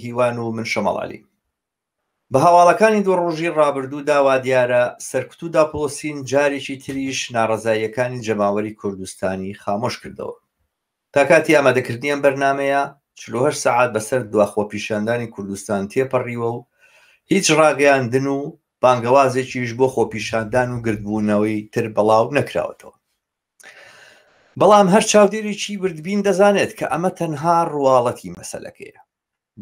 هیوان و من شەماڵ عەلیم. بە هەواڵەکانی دوو ڕۆژی ڕابردوودا وادیارە سەرکوت و داپڵۆسین جارێکی تریش ناڕەزاییەکانی جەماوەری کوردستانی خامۆش کردەوە. تا کاتی ئامادەکردنی ئەم بەرنامەیە 48 سەعات بەسەر دوا خۆپیشاندانی کوردستان تێپەڕیوە و هیچ ڕاگەیاندن و بانگەوازێکیش بۆ خۆپیشاندان و گردبوونەوەی تر بەڵاو نەکراوەتەوە. بەڵام هەر چاودێرێکی وردبین دەزانێت کە ئەمە تەنها ڕواڵەتی مەسەلەکەیە.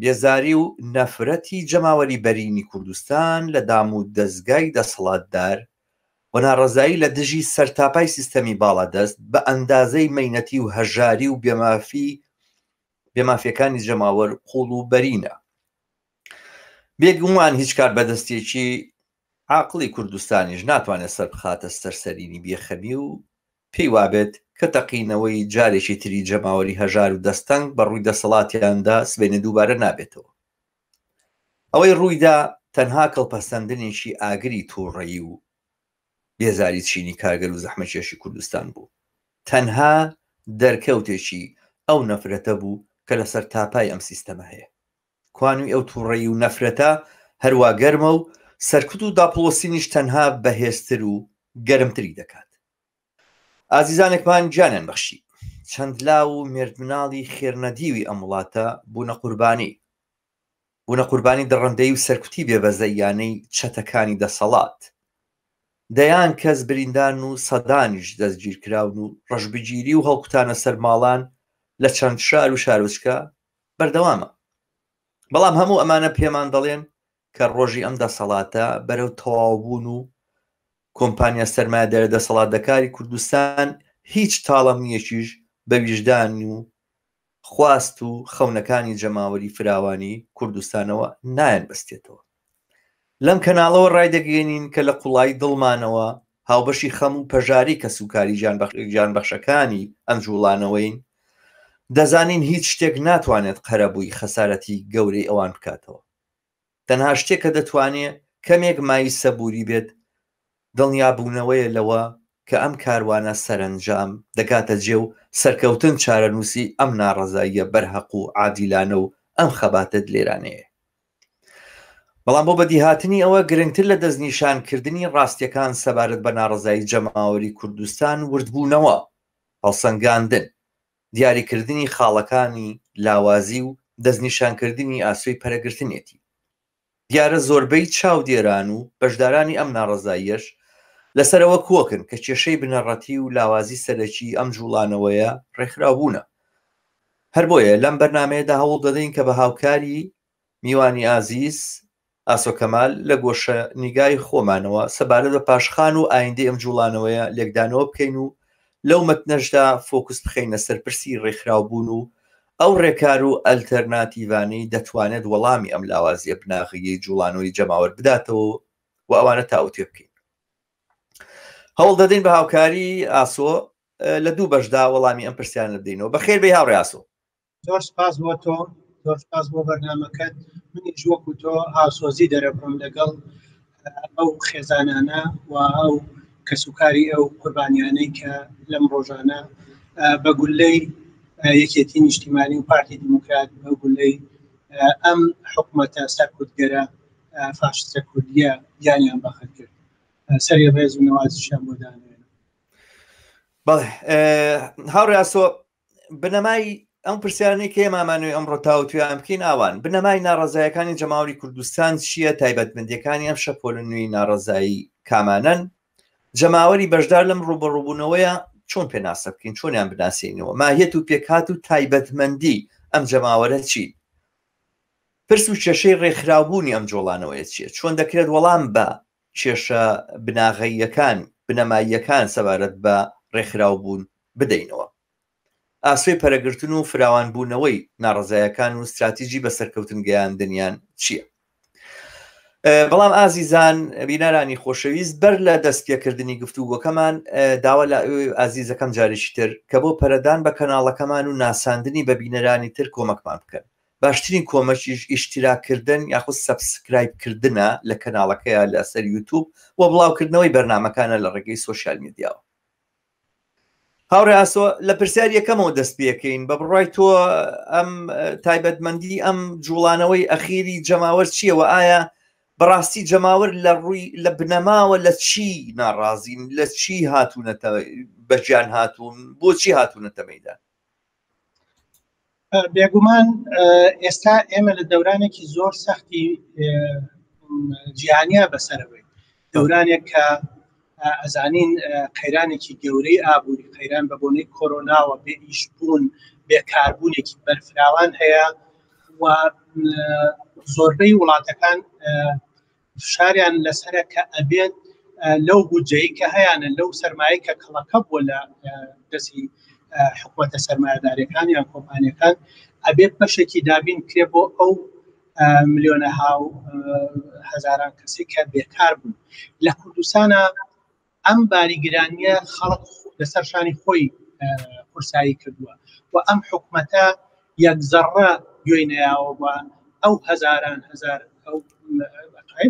بێزاری و نەفرەتی جەماوەری بەرینی کوردستان لە دام و دەزگای دەسەڵاتدار و ناڕەزایی لە دژی سەرتاپای سیستەمی باڵادەست بە ئەندازەی مەینەتی و هەژاری و بێمافی بێمافیەکانی جەماوەر قوڵ و بەرینە. بێگومان هیچ کاربەدەستێکی عاقڵی کوردستانیش ناتوانێت سەر بخاتە سەر سەرینی بێخەمی و پێی وابێت کە تەقینەوەی جارێکی تری جەماوەری هەژار و دەستەنگ بە ڕووی دەسەڵاتیاندا سبەینێ دووبارە نابێتەوە. ئەوەی ڕوویدا تەنها کڵپەسەندنێکی ئاگری تووڕەیی و بێزاری چینی کارگەر و زەحمەکێشی کوردستان بوو. تەنها دەرکەوتێکی ئەو نەفرەتە بوو کە لە سەرتاپای ئەم سیستەمە هەیە. کوانوی ئەو توڕەیی و نەفرەتە هەروا گەرمە و سەرکوت و داپڵۆسینیش تەنها بەهێزتر و گەرمتری دەکات. ئازیزانێکمان گیانیان بەخشی. چەند لاو و مێردمناڵی خێرنەدیوی ئەم وڵاتە بوونە قوربانی. بوونە قوربانی دڕندەیی و سەرکوتی بێبەزەییانەی چەتەکانی دەسەڵات. دەیان کەس بریندارن و سەدانیش دەستگیرکراون و ڕەشبگیری و هەڵکوتانە سەر ماڵان لە چەند شار و شارۆچکە بەردەوامە. بەڵام هەموو ئەمانە پێمان دەڵێن کە ڕۆژی ئەم دەسەڵاتە بەرەو تەواوبوون و کۆمپانیا سەرمایەدارە دەسەڵاتدەکاری کوردستان هیچ تاڵەمییەکیش بە ویژدان و خواست و خەونەکانی جەماوەری فراوانی کوردستانەوە نایانبەستێتەوە. لەم کەناڵەوە ڕایدەگەیەنین کە لە قوڵایی دڵمانەوە هاوبەشی خەم و پەژارەی کەسوکاری گیانبەخشەکانی ئەم جوڵانەوەین، دەزانین هیچ شتێک ناتوانێت قەرەبووی خەسارەتی گەورەی ئەوان بکاتەوە. تەنها شتێک کە دەتوانێ کەمێک مایەی سەبووری بێت، دڵنیابوونەوەیە لەوە کە ئەم کاروانە سەرەنجام دەگاتە جێ و سەرکەوتن چارەنووسی ئەم ناڕەزاییە بەرهەق و عادیلانە و ئەم خەباتە دلێرانەیە. بەڵام بۆ بەدیهاتنی ئەوە گرنگتر لە دەستنیشانکردنی ڕاستیەکان سەبارەت بە ناڕەزایی جەماوەری کوردستان وردبوونەوە، هەڵسەنگاندن، دیاریکردنی خاڵەکانی لاوازی و دەستنیشانکردنی ئاسۆی پەرەگرتنێتی. دیارە زۆربەی چاودێران و بەشدارانی ئەم ناڕەزاییەش لەسەر ئەوە کۆکن کە کێشەی بنەڕەتی و لاوازی سەرەکی ئەم جوڵانەوەیە ڕێکخراوبوونە. هەر بۆیە لەم بەرنامەیەدا هەوڵ دەدەین کە بە هاوکاری میوانی ئازیز ئاسۆ کەمال لە گۆشە نیگای خۆمانەوە سەبارەت بە پاشخان و ئایندەی ئەم جوڵانەوەیە لێکدانەوە بکەین و لەو مەتنەشدا فۆکوس بخەینە سەر پرسی ڕێکخراوبوون و ئەو ڕێکار و ئەلتەرناتیڤانەی دەتوانێت وەڵامی ئەم لاوازیە بناغەییەی جوڵانەوەی جەماوەر بداتەوە و ئەوانە تاوتوێ بکەین. هەوڵ دەدەین بە هاوکاری ئاسۆ لە دوو بەشدا وەڵامی ئەم پرسیارانە بدەینەوە. بەخێر بێی هاوڕێ ئاسۆ. زۆر سپاس بۆ تۆ، زۆر سپاس بۆ بەرنامەکەت. منیش وەکو تۆ هاوسۆزی دەرەبڕم لەگەڵ ئەو خێزانانە و ئەو کەسوکاری ئەو قوربانیانەی کە لەم ڕۆژانە بە گولەی یەکێتی نیشتیمانی و پارتی دیموکرات بە گولەی ئەم حکومەتە سەرکوتگەرە فاشستە کوردیە گیانیان بەخت کرد. سەری ڕێز و نەوازشیان بۆ دانێن. بەڵێ هاوڕێ ئاسۆ، بنەمای ئەم پرسیارانەی کە ئێمامانوێ ئەمڕۆ تاوتوێیان بکەین ئاوان بنەمای ناڕەزایەکانی جەماوەری کوردستان چییە تایبەتمەندیەکانی ئەم شەپۆلە نوێی ناڕەزایی کامانەن جەماوەری بەشدار لەم ڕوبەڕوبوونەوەیە چۆن پێناسە بکەین چۆنیان بناسینەوە ماهیەت و پێکهات و تایبەتمەندی ئەم جەماوەرە چین پرس و کێشەی ڕێکخراوبوونی ئەم جۆڵانەوەیە چییە چۆن دەکرێت وەڵام بە کێشە بناغەییەکان، بنەماییەکان سەبارەت بە ڕێکخراوبوون بدەینەوە. ئاسۆی پەرەگرتن و فراوانبوونەوەی ناڕەزایەکان و ستراتیجی بەسەرکەوتن گەیاندنیان چییە؟ بەڵام ئازیزان بینەرانی خۆشەویست بەر لە دەستپێکردنی گفتوگۆکەمان داوا لە ئازیزەکەم جارێکی تر کە بۆ پەرەدان بە کەناڵەکەمان و ناساندنی بە بینەرانی تر کۆمەکمان بکەن باشترین کۆمەکیش ئیشتیراک کردن یاخود subscribe کردنە لە کەناڵەکەیا لەسەر یوتوب و بڵاوکردنەوەی بەرنامەکانە لە ڕێگەی سۆشیال میدیاوە. هاوڕێ ئاسۆ لە پرسیار یەکەمەوە دەست پێکەین بە بڕای تۆ ئەم تایبەتمەندی ئەم جوڵانەوەی ئەخیری جەماوەر چییەوە ئایا بەڕاستی جەماوەر لە ڕووی لە بنەماوە لە چی ناڕازین لە چی هاتوونەتە بەگیان هاتوون بۆچی هاتوونەتە مەدان؟ بێگومان ئێستا ئێمە لە دەورانێکی زۆر سەختی جیهانیا بەسەرەوەی دەورانێک کە ئەزانین قەیرانێکی گەورەی ئابووری قەیران بە بۆنەی کۆرۆناوە بێ ئیشبوون بێکاربوونێکی بەرفراوان هەیە و زۆربەی وڵاتەکان فشاریان لەسرە کە ئەبێت لەو بودجەی کە هەیانە لەو سەرمایە کە کەڵەکە بووە لە دەستی حکوومەتە سەرمایەدارەکان یان کۆمپانیەکان ئەبێت بەشێکی دابین کرێ بۆ ئەو ملیۆنەها و هەزاران کەسی کە بێکار بوون لە کوردستانە ئەم باریگرانیە خەڵک لەسەر شانی خۆی قورسایی کردووە و ئەم حکومەتە یەک زەڕە گوێی نەیاوە بە ئەو هەزاران هەزار ئەو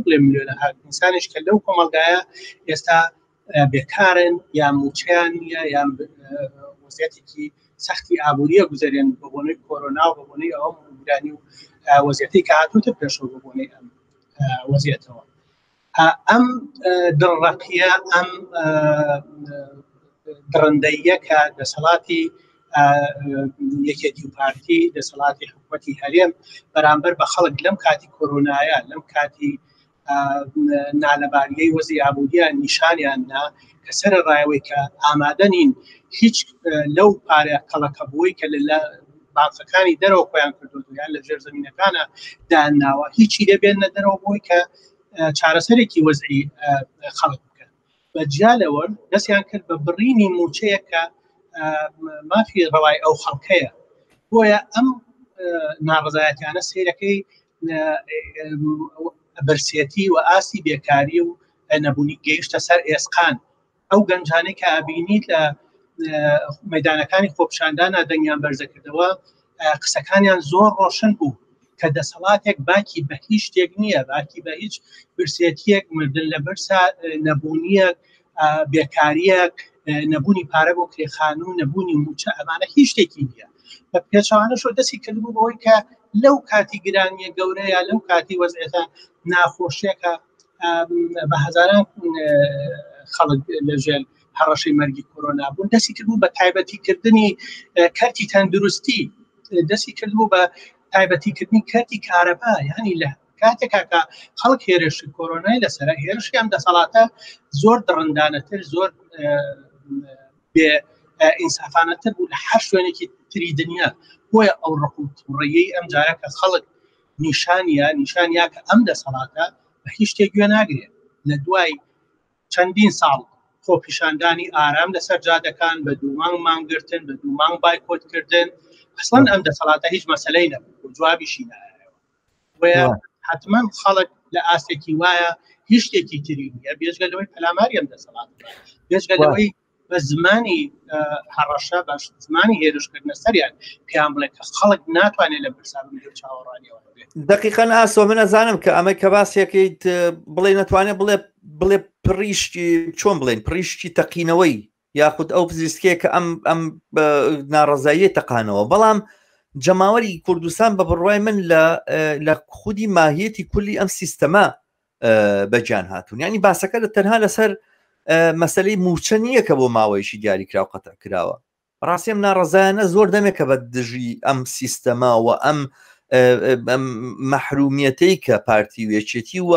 بڵێ ملیۆنەها ئینسانیش کە لەو کۆمەڵگایە ئێستا بێکارن یا موچەیان نییە یان وەزیەتێکی سەختی ئابووریە گوزەرێن بە بۆنەی کۆرۆنا و بە بۆنەی ئەو گرانی و وەزیەتی کە هاتووتە پێشەوە بە بۆنەی ئەم وەزیەتەوە ئەم دڵڕەقیە ئەم دڕندەییە کە دەسەڵاتی یەکێتی و پارتی دەسەڵاتی حکوومەتی هەرێم بەرامبەر بە خەڵک لەم کاتی کۆرۆنایە لەم کاتی نالەباریەی وەزی ئابووریە نیشانیان نا کە سەر ڕایەوەی کە ئامادە نین هیچ لەو پارە کەڵەکە بووی کە لە بانقەکانی دەرەوە خۆیان کردو یان لە ژێر زمینەکانە داناوە هیچی دەبێنە دەرەوە بۆی کە چارەسەرێکی وەزعی خەڵک بکەن بە جیا لەوە دەستیان کرد بە بڕینی موچەیە کە مافی ڕەوای ئەو خەڵکەیە بۆیە ئەم ناڕزایەتیانە سیرەکەی برسێتی و ئاستی بێکاری و نەبوونی گەیشتە سەر ئێسقان ئەو گەنجانەی کە ئەبینیت لە مەدانەکانی خۆپشاندانە دەنگیان بەرزەکردەوە قسەکانیان زۆر ڕۆشن بوو کە دەسەڵاتێک باکی بە هیچ شتێک نییە باکی بە هیچ برسێتیەک مردن لە برسا نەبوونیەک بێکاریەک نەبوونی پارە بۆ کرێخان و نەبوونی موچە ئەمانە هیچ شتێکی نییە بە پێچوانەشەوە دەستی کردبوو بەوەی کە لەو کاتی گرانیە گەورەیە لەو کاتی وەزعێتە ناخۆشیەکە بە هەزاران خەڵک لەژێر هەڕەشەی مەرگی کۆرۆنا بوون دەستی کردبوو بە تایبەتیکردنی کەرتی تەندروستی دەستی کردبوو بە تایبەتیکردنی کەرتی کارەبا یعنی لە کاتێکا کە خەڵک هێرشی کۆرۆنای لەسەر هێرشی ئەم دەسەڵاتە زۆر دڕندانەتر زۆر بێ ئینسافانەتر بوو لە هەر شوێنێکی تری دنیا بۆیە ئەو ڕق و تووڕەیەی ئەم جارە کە خەڵک نیشانیا نیشانیا کە ئەم دەسەڵاتە بە هیچ شتێک گوێ ناگرێت لە دوای چەندین ساڵ خۆپیشاندانی ئارام لەسەر جادەکان بە دوو مانگ مانگرتن بە دوو مانگ بایکۆتکردن ئەسڵەن ئەم دەسەڵاتە هیچ مەسلەی نەبوو و جوابیشی نایەوە بۆیە حتمما خەڵک لە ئاستێکی وایە هیچ شتێکی تری نییە بێجگە لەوەی پەلاماری ئەم دەسەڵات بێجگە لەوەی بە زمانی هەڕەشە بە زمانی هێرشکردنە سەریان پێیان بڵێ کە خەڵک ناتوانێت لە برسا بمرێ و چاوەڕوانیەوە بێت. دقیقا ئاسۆ من ئەزانم کە ئەمە کە باسێکەیت بڵێ نەتوانێت بڵێ بڵێ پڕیشتی چۆن بڵێن پڕیشتی تەقینەوەی یاخود ئەو پزیشکەیە کە ئەم ئەم ناڕزاییە تەقانەوە بەڵام جەماوەری کوردستان بە بڕوای من لە لە خودی ماهیەتی کولی ئەم سیستەمە بەگیان هاتوون ینی باسەکە لە تەنها لەسەر مەسلەی موچە نییە کە بۆ ماوەیەکی دیاریکراو قەتع کراوە ڕاستیم ناڕزایانە زۆر دەمێکە بە دژی ئەم سیستەما و ئەم مەحرومیەتەی کە پارتی وێچێتی و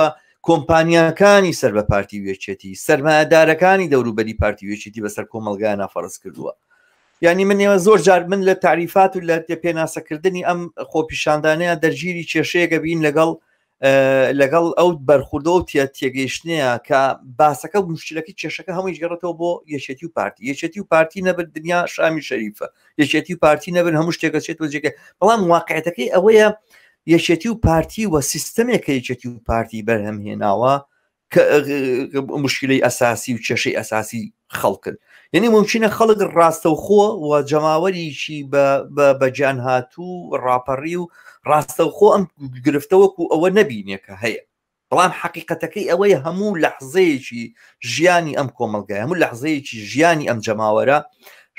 کۆمپانیاکانی سەر بە پارتی وێچێتی سەرمایەدارەکانی دەوروبەری پارتی وێچێتی بەسەر کۆمەلگایانە فەرز کردووە یعنی من ئێوە زۆر جار من لە تعریفات و لە پێناسەکردنی ئەم خۆپیشاندانەیە دەرگیری کێشەیەکە بین لەگەڵ لەگەڵ ئەو بەرخوردە و تێ تێگەیشتنەیە کە باسەکە و مشکلەکەی کێشەکە هەمووی گەڕێتەوە بۆ یەکێتی و پارتی یەکێتی و پارتی نەبن دنیا شامی شەریفە یەکێتی و پارتی نەبن هەموو شتێکە چێت وەجێگە بەڵام واقعەتەکەی ئەوەیە یەکێتی و پارتی و سیستەمێک کە یەکێتی و پارتی بەرهەم هێناوە کە مشکلەی ئەساسی و کێشەی ئەساسی خەڵکن یعنی ممکنە خەڵک ڕاستەوخۆ و جەماوەریی بە گیان هاتوو ڕاپەڕی و ڕاستەوخۆ ئەم گرفتە وەکو ئەوە نەبینێ کە هەیە بەڵام حەقیقەتەکەی ئەوەیە هەموو لەحزەیەکی ژیانی ئەم کۆمەڵگای هەموو لەحزەیەکی ژیانی ئەم جەماوەرە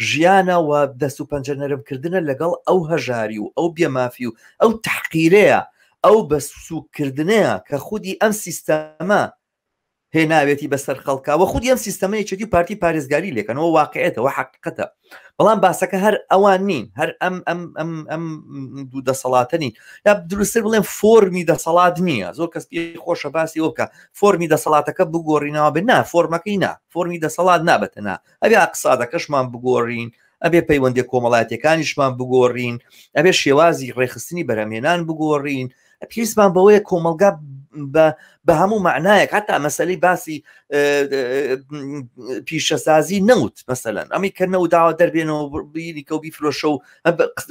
ژیانە و دەست و پەنجە نەرمکردنە لەگەڵ ئەو هەژاری و ئەو بێمافی و ئەو تەحقیرەیە، ئەو بە سووککردنەیە کە خودی ئەم سیستەمە هێناوێتی بەسەر خەڵکا و خودی ئەم سیستەمە یەکێتی و پارتی پارێزگاری لێکەنەوە واقعێتە و حەقیقەتە. بەڵام باسەکە هەر ئەوان نین، هەر ئەم ئەم ئەم ئەم دوو دەسەڵاتە نین، یا دروستتر بڵێم فۆرمی دەسەڵات نییە. زۆر کەس پێی خۆشە باسی ئەوە بکە فۆرمی دەسەڵاتەکە بگۆڕینەوە بێ، نا فۆرمەکەی نا، فۆرمی دەسەڵات نابێتە نا، ئەبێ ئەقسادەکەشمان بگۆڕین، ئەبێ پەیوەندیە کۆمەڵایەتیەکانیشمان بگۆڕین، ئەبێ شێوازی ڕێکخستنی بەرهەمهێنان بگۆڕین، پێویستمان بەوەیە کۆمەڵگا بە هەموو معنایەک هەتا مەسلەی باسی پیشەسازی نەوت مەسەلەن ئەمی کە نەوت داوە دەربێنەوە بینیکە و بیفرۆشە و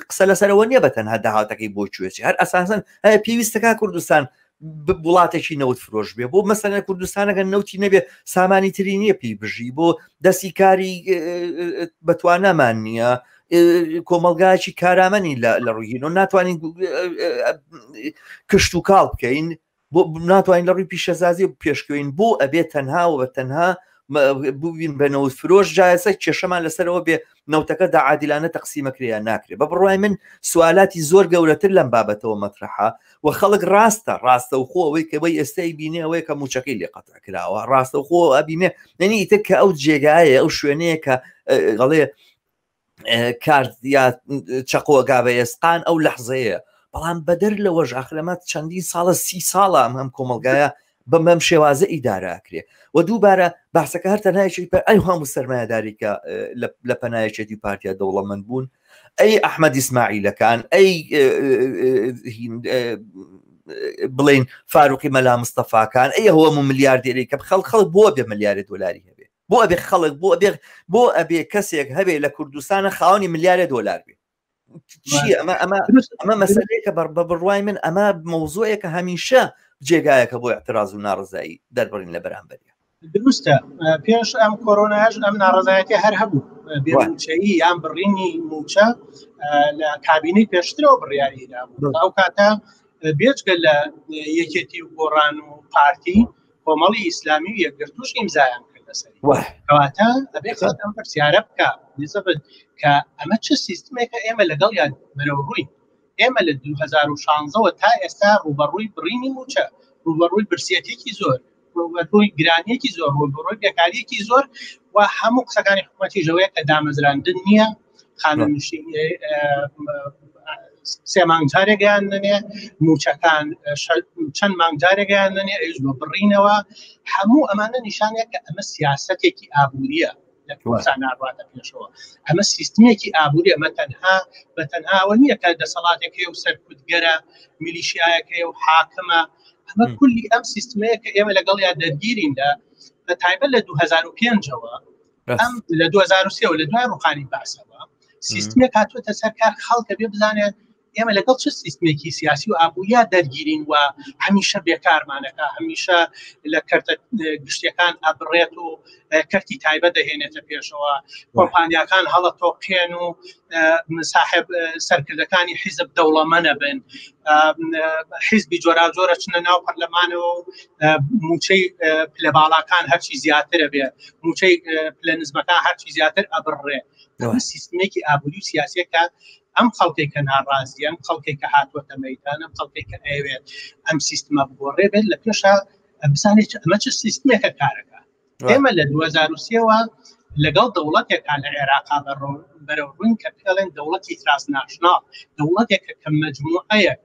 قسە لەسەرەوە نییە بە تەنها داهاتەکەی بۆ کوێچی هەر ئەساسەن هەیە پێویستەکە کوردستان وڵاتێکی نەوت فرۆش بێ بۆ مەسەلەن کوردستانەکە نەوتی نەبێ سامانی تری نییە پێی بژی بۆ دەستی کاری بەتوانامان نییە کۆمەلگایکی کارامەنی لە ڕووی ناتوانین کشت و کاڵ بکەین بۆ ناتوانین لە ڕووی پیشەسازی پێشکەوین بۆ ئەبێ تەنها و بە تەنها ببین بە نەوت فرۆش جایسە کێشەمان لەسەرەوە بێ نەوتەکە دا عادیلانە تەقسیمەکرێ یان ناکرێ بە بڕوای من سوالاتی زۆر گەورەتر لەم بابەتەوە مەترەحە و خەڵک ڕاستە ڕاستەوخۆ ئەوەی کە وەی ئێستای بینێ ئەوەیە کە موچەکەی لێ قەتع کراوە ڕاستەوخۆ ئەبینێ یعنی ئیتر کە ئەو جێگایە ئەو شوێنەیە کە ئەڵێ کارت یا چەقۆگا بە ئێسقان ئەو لەحزەیە بەڵام بەدەر لەوەش ئاخر ئەمە چەندین ساڵە سی ساڵە ئەم هەم کۆمەڵگایە بەم بەم شێوازە ئیدارە ئەکرێ و دووبارە باسەکە هەر تەنها یەکێتی پار ئەی هەموو سەرمایەداری کە لە پەنا یەکێتی و پارتیا دەوڵەمەند بوون ئەی ئەحمەد ئیسماعیلەکان ئەی بڵین فاروقی مەلا مستەفاکان ئەی هەموو ملیاردێری کە خەڵک خەڵک بۆ بێ ملیارێ دۆلاری هەبێ بۆ ئەبێ خەڵک بۆ ئەبێ بۆ ئەبێ کەسێک هەبێ لە کوردستانە خاوەنی ملیارێ دۆلار بێ چی ئەمە ئەمە ئەمە مەسەلەیەکە بە بە بڕوای من ئەمە مەوزوعێکە هەمیشە جێگایەکە بۆ اعتراض و ناڕزایی دەربڕین لە بەرامبەریە دروستە پێش ئەم کۆرۆناش ئەم ناڕزایەتی هەر هەبوو بێموچەیی یان بڕینی موچە لە کابینەی پێشترەوە بڕیاری دابوو ئەو کاتە بێجگە لە یەکێتی و گۆڕان و پارتی کۆمەڵی ئیسلامی و یەکگرتووش ئیمزایان کرد لەسەری کەواتە ئەبێ خەڵک ئەم پرسیارە بکا نسبت کە ئەمە چ سیستمێکە ئێمە لەگەڵیان بەرەو ڕووین ئێمە لە 2016ەوە تا ئێستا ڕووبەڕووی بڕینی مووچە ڕووبەڕووی برسیەتێکی زۆر ڕووبەڕووی گرانیەکی زۆر ڕووبەڕووی بێکاریەکی زۆر و هەموو قسەکانی حکوومەتی ژەوەیە کە دامەزراندن نییە خانەنشین سێ مانگ جارێکیان نەنێ موچەکان چەند مانگ جارێکیان نەنێ ئەویش بە بڕینەوە هەموو ئەمانە نیشانەیە کە ئەمە سیاسەتێکی ئابووریە لە کوردستان ناڕواتە پێشەوە ئەمە سیستمێکی ئابووری ئەمە تەنها بە تەنها ئەوە نییە کە دەسەڵاتێک هەیە و سەرکوتگەرە میلیشیایەک هەیە و حاکمە ئەمە کولی ئەم سیستمەیە کە ئێمە لەگەڵیا دەرگیریندا بە تایبەت لە 2005ەوە ئەم لە 2023 لە دوای ڕوخانی بەعسەوە سیستمێک هاتووەتە سەر کار خەڵکە بێ بزانێت ئێمە لەگەڵ چ سیستمێکی سیاسی و ئابووریا دەرگیرین و هەمیشە بێکارمانەکە هەمیشە لە کەرتە گشتیەکان ئەبڕێت و کەرتی تایبەت دەهێنێتە پێشەوە کۆمپانیاکان هەڵە تۆقێن و ساحب سەرکردەکانی حیزب دەوڵەمەنە بن حیزبی جۆراوجۆرە چنە ناو پەرلەمانەوە و موچەی پلە باڵاکان هەرچی زیاترە بێ موچەی پلە نزمەکان هەرچی زیاتر ئەبڕێ سیستمێکی ئابووری و سیاسیەکە ئەم خەڵکێک کە ناڕازی ئەم خەڵکێک کە هاتووەتە مەدان ئەم خەڵکێک کە ئەوێت ئەم سیستمە بگۆڕێ بێت لە پێشە بزانێت ئەمە چ سیستمێکە کارەکە ئێمە لە 2023ەوە لەگەڵ دەوڵەتێکا لە عێراقا بەرەو ڕووین کە پێڵێن دەوڵەتی transnational دەوڵەتێکە کە مجموعەیەک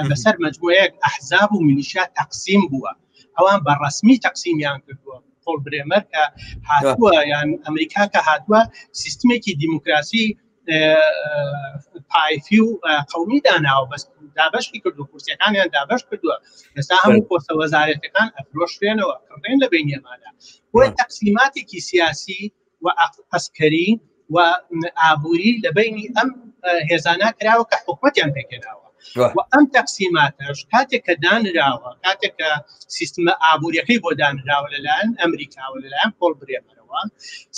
بەسەر مجموعەیەک ئەحزاب و میلیشیا تەقسیم بووە ئەوان بە ڕسمی تەقسیمیان کردووە پۆل برێمەر کە هاتووە یان ئەمریکا کە هاتووە سیستمێکی دیموکراسی تایفی و قومی داناوە بەس دابەشی کردو کورسیەکانیان دابەش کردووە ئێستا هەموو پۆستە وەزارەتەکان ئەفرۆشرێنەوە کڕێن لە بینیەمانە بۆیە تەقسیماتێکی سیاسی و ئەسکەری و ئابووری لە بینی ئەم هێزانە کراوە کە حکومەتیان پێکێناوە و ئەم تەقسیماتەش کاتێک کە دانراوە کاتێک کە سیستمە ئابووریەکەی بۆ دانراوە لەلایەن ئەمریکاوە لەلایەن پۆل برێمەر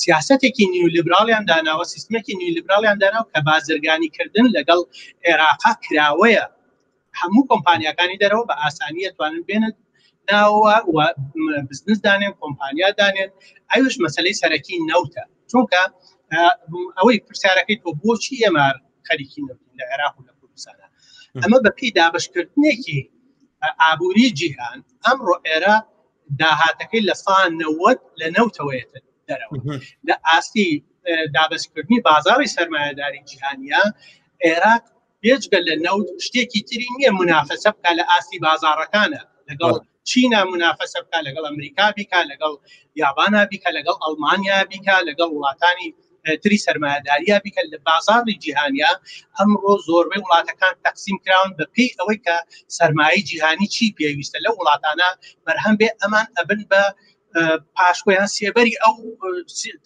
سیاسەتێکی نیولیبراڵیان داناوە سیستمێکی نیولیبراڵیان داناوە کە بازرگانی کردن لەگەڵ عێراقا کراوەیە هەموو کۆمپانیاکانی دەرەوە بە ئاسانیە توانن بێنە ناوە و بزنس دانێن کۆمپانیا دانێن ئەوش مەسلەی سەرەکی نەوتە چونکە ئەوەی پرسیارەکەی تۆ بۆچی ئێمە خەریکی نەوتین لە عێراق و لە کوردستانە ئەمە بە پێی دابشکردنێکی ئابووری جیهان ئەمڕۆ عێراق داهاتەکەی لە سا 90 لە نەوتەوەیەتە دەرەوە لە ئاستی دابەشکردنی بازاری سەرمایەداری جیهانیە عێراق بێجگە لە نەوت شتێکی تری نییە منافەسە بکە لە ئاستی بازارەکانە لەگەڵ چینا منافەسە بکە لەگەڵ ئەمریکا بیکا لەگەڵ یابانا بیکە لەگەڵ ئەڵمانیا بیکا لەگەڵ وڵاتانی تری سەرمایەداریا بیکە لە بازاڕی جیهانیا ئەمڕۆ زۆربەی وڵاتەکان تەقسیم کراون بە پێی ئەوەی کە سەرمایەی جیهانی چی پێویستە لەو وڵاتانە بەرهەم بێ ئەمان ئەبن بە پاشکۆیان سێبەری ئەو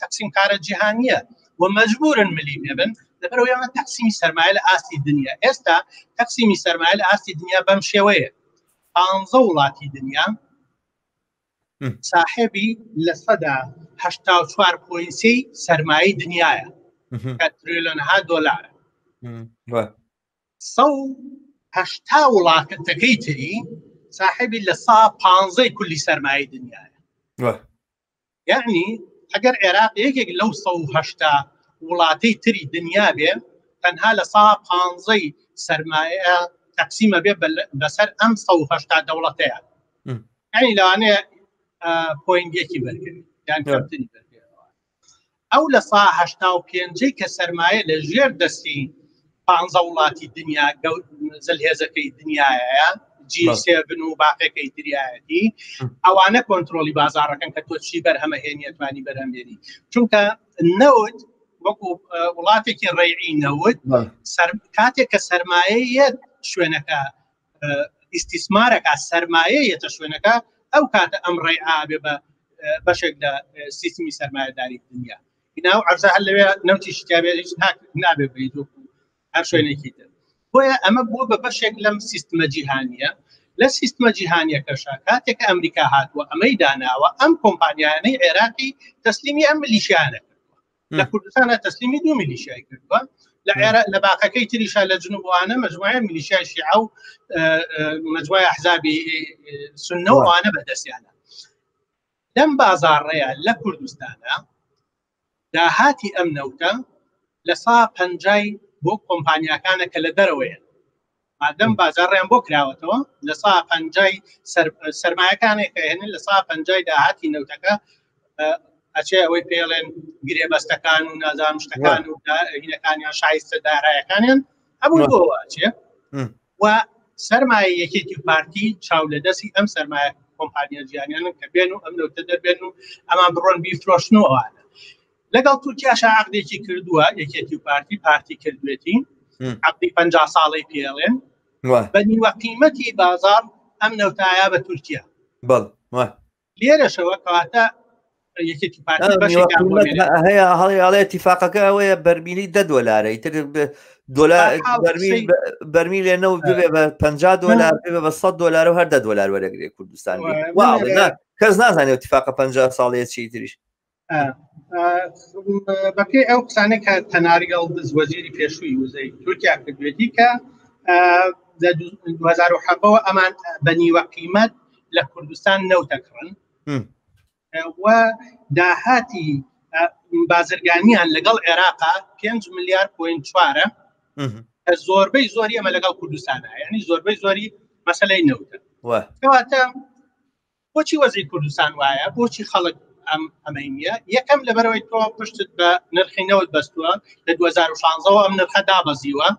تەقسیمکارە جیهانیە و مەجبورن ملی بێبن لەبەرەوەی ئەمە تەقسیمی سەرمایە لە ئاستی دنیا ئێستا تەقسیمی سەرمایە لە ئاستی دنیا بەم شێوەیە پانزە وڵاتی دنیا ساحێبی لە سەدا هەشتا و چوار point سێی سەرمایەی دنیاە کە تریلیۆنەها دۆلارە. 180 وڵاتەکەی تری ساحێبی لە سا پانزەی کولی سەرمایەی دنیاە. یعنی ئەگەر عێراق یەکێک لەو 180 وڵاتەی تری دنیا بێ تەنها لە سا پانزەی سەرمایە تەقسیمە بێ بەسەر ئەم 180 دەوڵەتەیە. یعنی لەوانەیە point ێکی بەرکەوێت یان کەمتری بەرکەوێت ئەو لە سا هەشتا و پێنجەی کە سەرمایە لە ژێر دەستی پانزە وڵاتی دنیا زلهێزەکەی دنیاە G seven و باقەکەی دریایەتی ئەوانە کۆنتترۆلی بازارەکەن کە تۆ چی بەرهەمە هێنیەتوانی بەرهەمێنی چونکە نەوت وەکو وڵاتێکی ڕێعی نەوت کاتێک کە سەرمایەیەت شوێنەکە ئیستیسمارەکە سەرمایە یەتە شوێنەکە ئەو کاتە ئەم ڕێ ئابێ بە بەشێک لە سیستمی سەرمایەداری دنیا ناو عرزە هەر لەوێ نەوتی شتیاێ هیچ نابێ بریت وەکو هەر شوێنێکی تر بۆیە ئەمە بووە بە بەشێک لەم سیستمە جیهانیە لە سیستمە جیهانیەکەشە کاتێک کە ئەمریکا هاتووە ئەمەی داناوە ئەم کۆمپانیانەی عێراقی تەسلیمی ئەم ملیشیانە لە کوردستانە تەسلیمی دوو میلیشیای کردووە لە عێرا لە باقەکەی تریشا لە جنوبوانە مەجموعە میلیشیای شیعە و مەجموعە ئەحزابی سنە و ئەوانە بەدەستیانە لەم بازاڕەیە لە کوردستانە داهاتی ئەم نەوتە لە سا پەنجای بۆ کۆمپانیاکانە کە لە دەرەوەیە مادەم بازاڕیان بۆ کراوەتەوە لە سا پەنجای سەرمایەکانێک کە هێنن لە سا پەنجای داهاتی نەوتەکە ئەچێ ئەوەی پێڵێن گرێبەستەکان و نازام شتەکان و هینەکانیان شایستە دارایەکانیان هەموو بۆ ئەچێ و سەرمایە یەکێتی و پارتی چاو لە دەستی ئەم سەرمایە کۆمپانیا جیانیانن کە بێن و ئەم نەوتە دەربێن و ئەمان بڕۆن بیفرۆشن و ئەوانە لەگەڵ تورکیاشا عقدێکی کردووە یەکێتی و پارتی پارتی کردوێتی عقدی پ ساڵی پێڵێن بە نیوە قیمەتی بازار ئەم نەوتایە بە تورکیا لێرەشەوە کەواتە یەکێتی پارتی هەیە هەڵی ئاڵێ تیفاقەکە ئەوەیە بەرمیلی دە دۆلارە ئیتر دۆلار بەرمیل لێ نەوت ببێ بە 50 دۆلار ببێ بە 100 دۆلار و هەر دە دۆلار وەرەگرێ کوردستان کەس نازانێت تیفاقە 50 ساڵەیە چی تریش بەپێی ئەو قسانە کە تەنار یڵدز وەزیری پێشووی وزەی تورکیا کردوێتی کە لە 2007ەوە ئەمان بە نیوە قیمەت لە کوردستان نەوتەکڕن و داهاتی بازرگانیان لەگەڵ عێراقا 5 ملیار point چوارە زۆربەی زۆری ئەمە لەگەڵ کوردستانە یعنی زۆربەی زۆری مەسلەی نەوتە کەواتە بۆچی وەزعی کوردستان وایە؟ بۆچی خەڵک ئەم ئەمەی نییە؟ یەکەم لەبەرەوەی تۆ پشتت بە نرخی نەوت بەستووە لە 2016ەوە ئەم نرخە دابەزیوە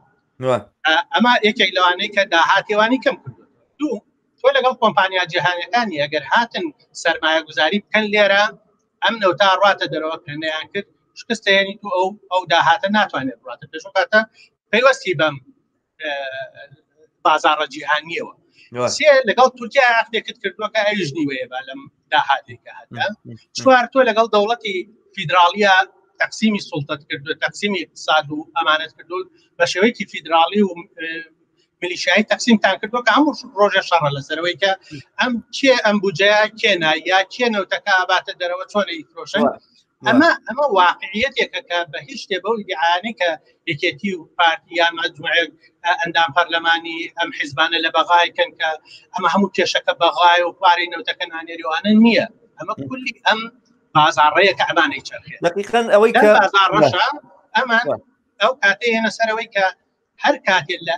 ئەمە یەکێک لەوانەی کە داهاتیوانی کەم کردو دوو تۆ لەگەڵ کۆمپانیا جیهانەکانی ئەگەر هاتن سرمایە گوزاری بکەن لێرە ئەم نەوتا ڕاتە دەرەوە کە نەیان کرد شکستێنی تو ئەو ئەو داهاتە ناتوانێت بڕاتە پێش کاتە پەیوەستی بەم بازاڕە جیهانیەوە سێ لەگەڵ تورکیا عقدێکت کردووە کە ئەویش نیوەیە با لەم داهاتێکە هەتا چوار تۆ لەگەڵ دەوڵەتی فیدراڵیە تەقسیمی سوڵتەت کردو تەقسیمی اقتصاد و ئەمانەت کردو بە شێوەیەکی فیدراڵی و میلیشایی تەقسیمتان کردو کە هەموو ڕۆژە شەڕە لەسەرەوەی کە ئەم کێ ئەم بجەیە کێنا یا کێ نەوتەکە ئاباتە دەرەوە چۆن ئەیفرۆشن ئەمە ئەمە واقعیەتێکە کە بە هیچ شتێ بەو ئیدعایانەی کە یەکێتی و پارتی یا مەجموعێک ئەندام پەرلەمانی ئەم حیزبانە لە بەغای کەن کە ئەمە هەموو کێشەکە بەغای و پارەی نەوتەکە نانێریوانە نییە ئەمە کولی ئەم. بازاڕەیە کە ئەمانەی چەرخێ دقیقاً ئەوەی کە بازاڕەشە ئەمان ئەو کاتەی هێنە سەرەوەی کە هەر کاتێ لە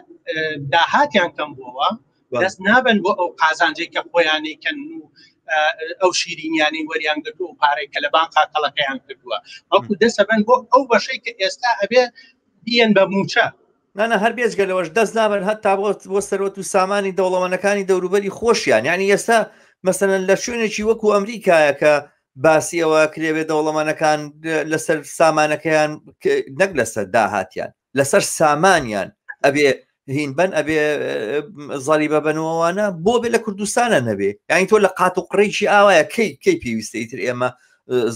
داهاتیان کەم بووەوە دەست نابن بۆ ئەو قازانجێک کە خۆیانی کەن و ئەو شیرینیانەی وەریان گرتو و پارەی کە لە بانقا کەڵەکەیان کردووە بەڵکو دەسەبن بۆ ئەو بەشەی کە ئێستا ئەبێ بیەن بە موچە نانا هەر بێجگە لەوەش دەست نابن هەتا بۆ بۆ سەرۆت و سامانی دەوڵەمەنەکانی دەوروبەری خۆشیان یعنی ئێستا مەسەلەن لە شوێنێکی وەکو ئەمریکایە کە باسی ئەوە کرێوێ دەوڵەمەنەکان لەسەر سامانەکەیان نەک لەسەر داهاتیان لەسەر سامانیان ئەبێ هین بن ئەبێ زەریبە بنەوەوانە بۆ بێ لە کوردستانە نەبێ یعنی تۆ لە قات و قڕێکی ئاوایە کەی کەی پێویستە ئیتر ئێمە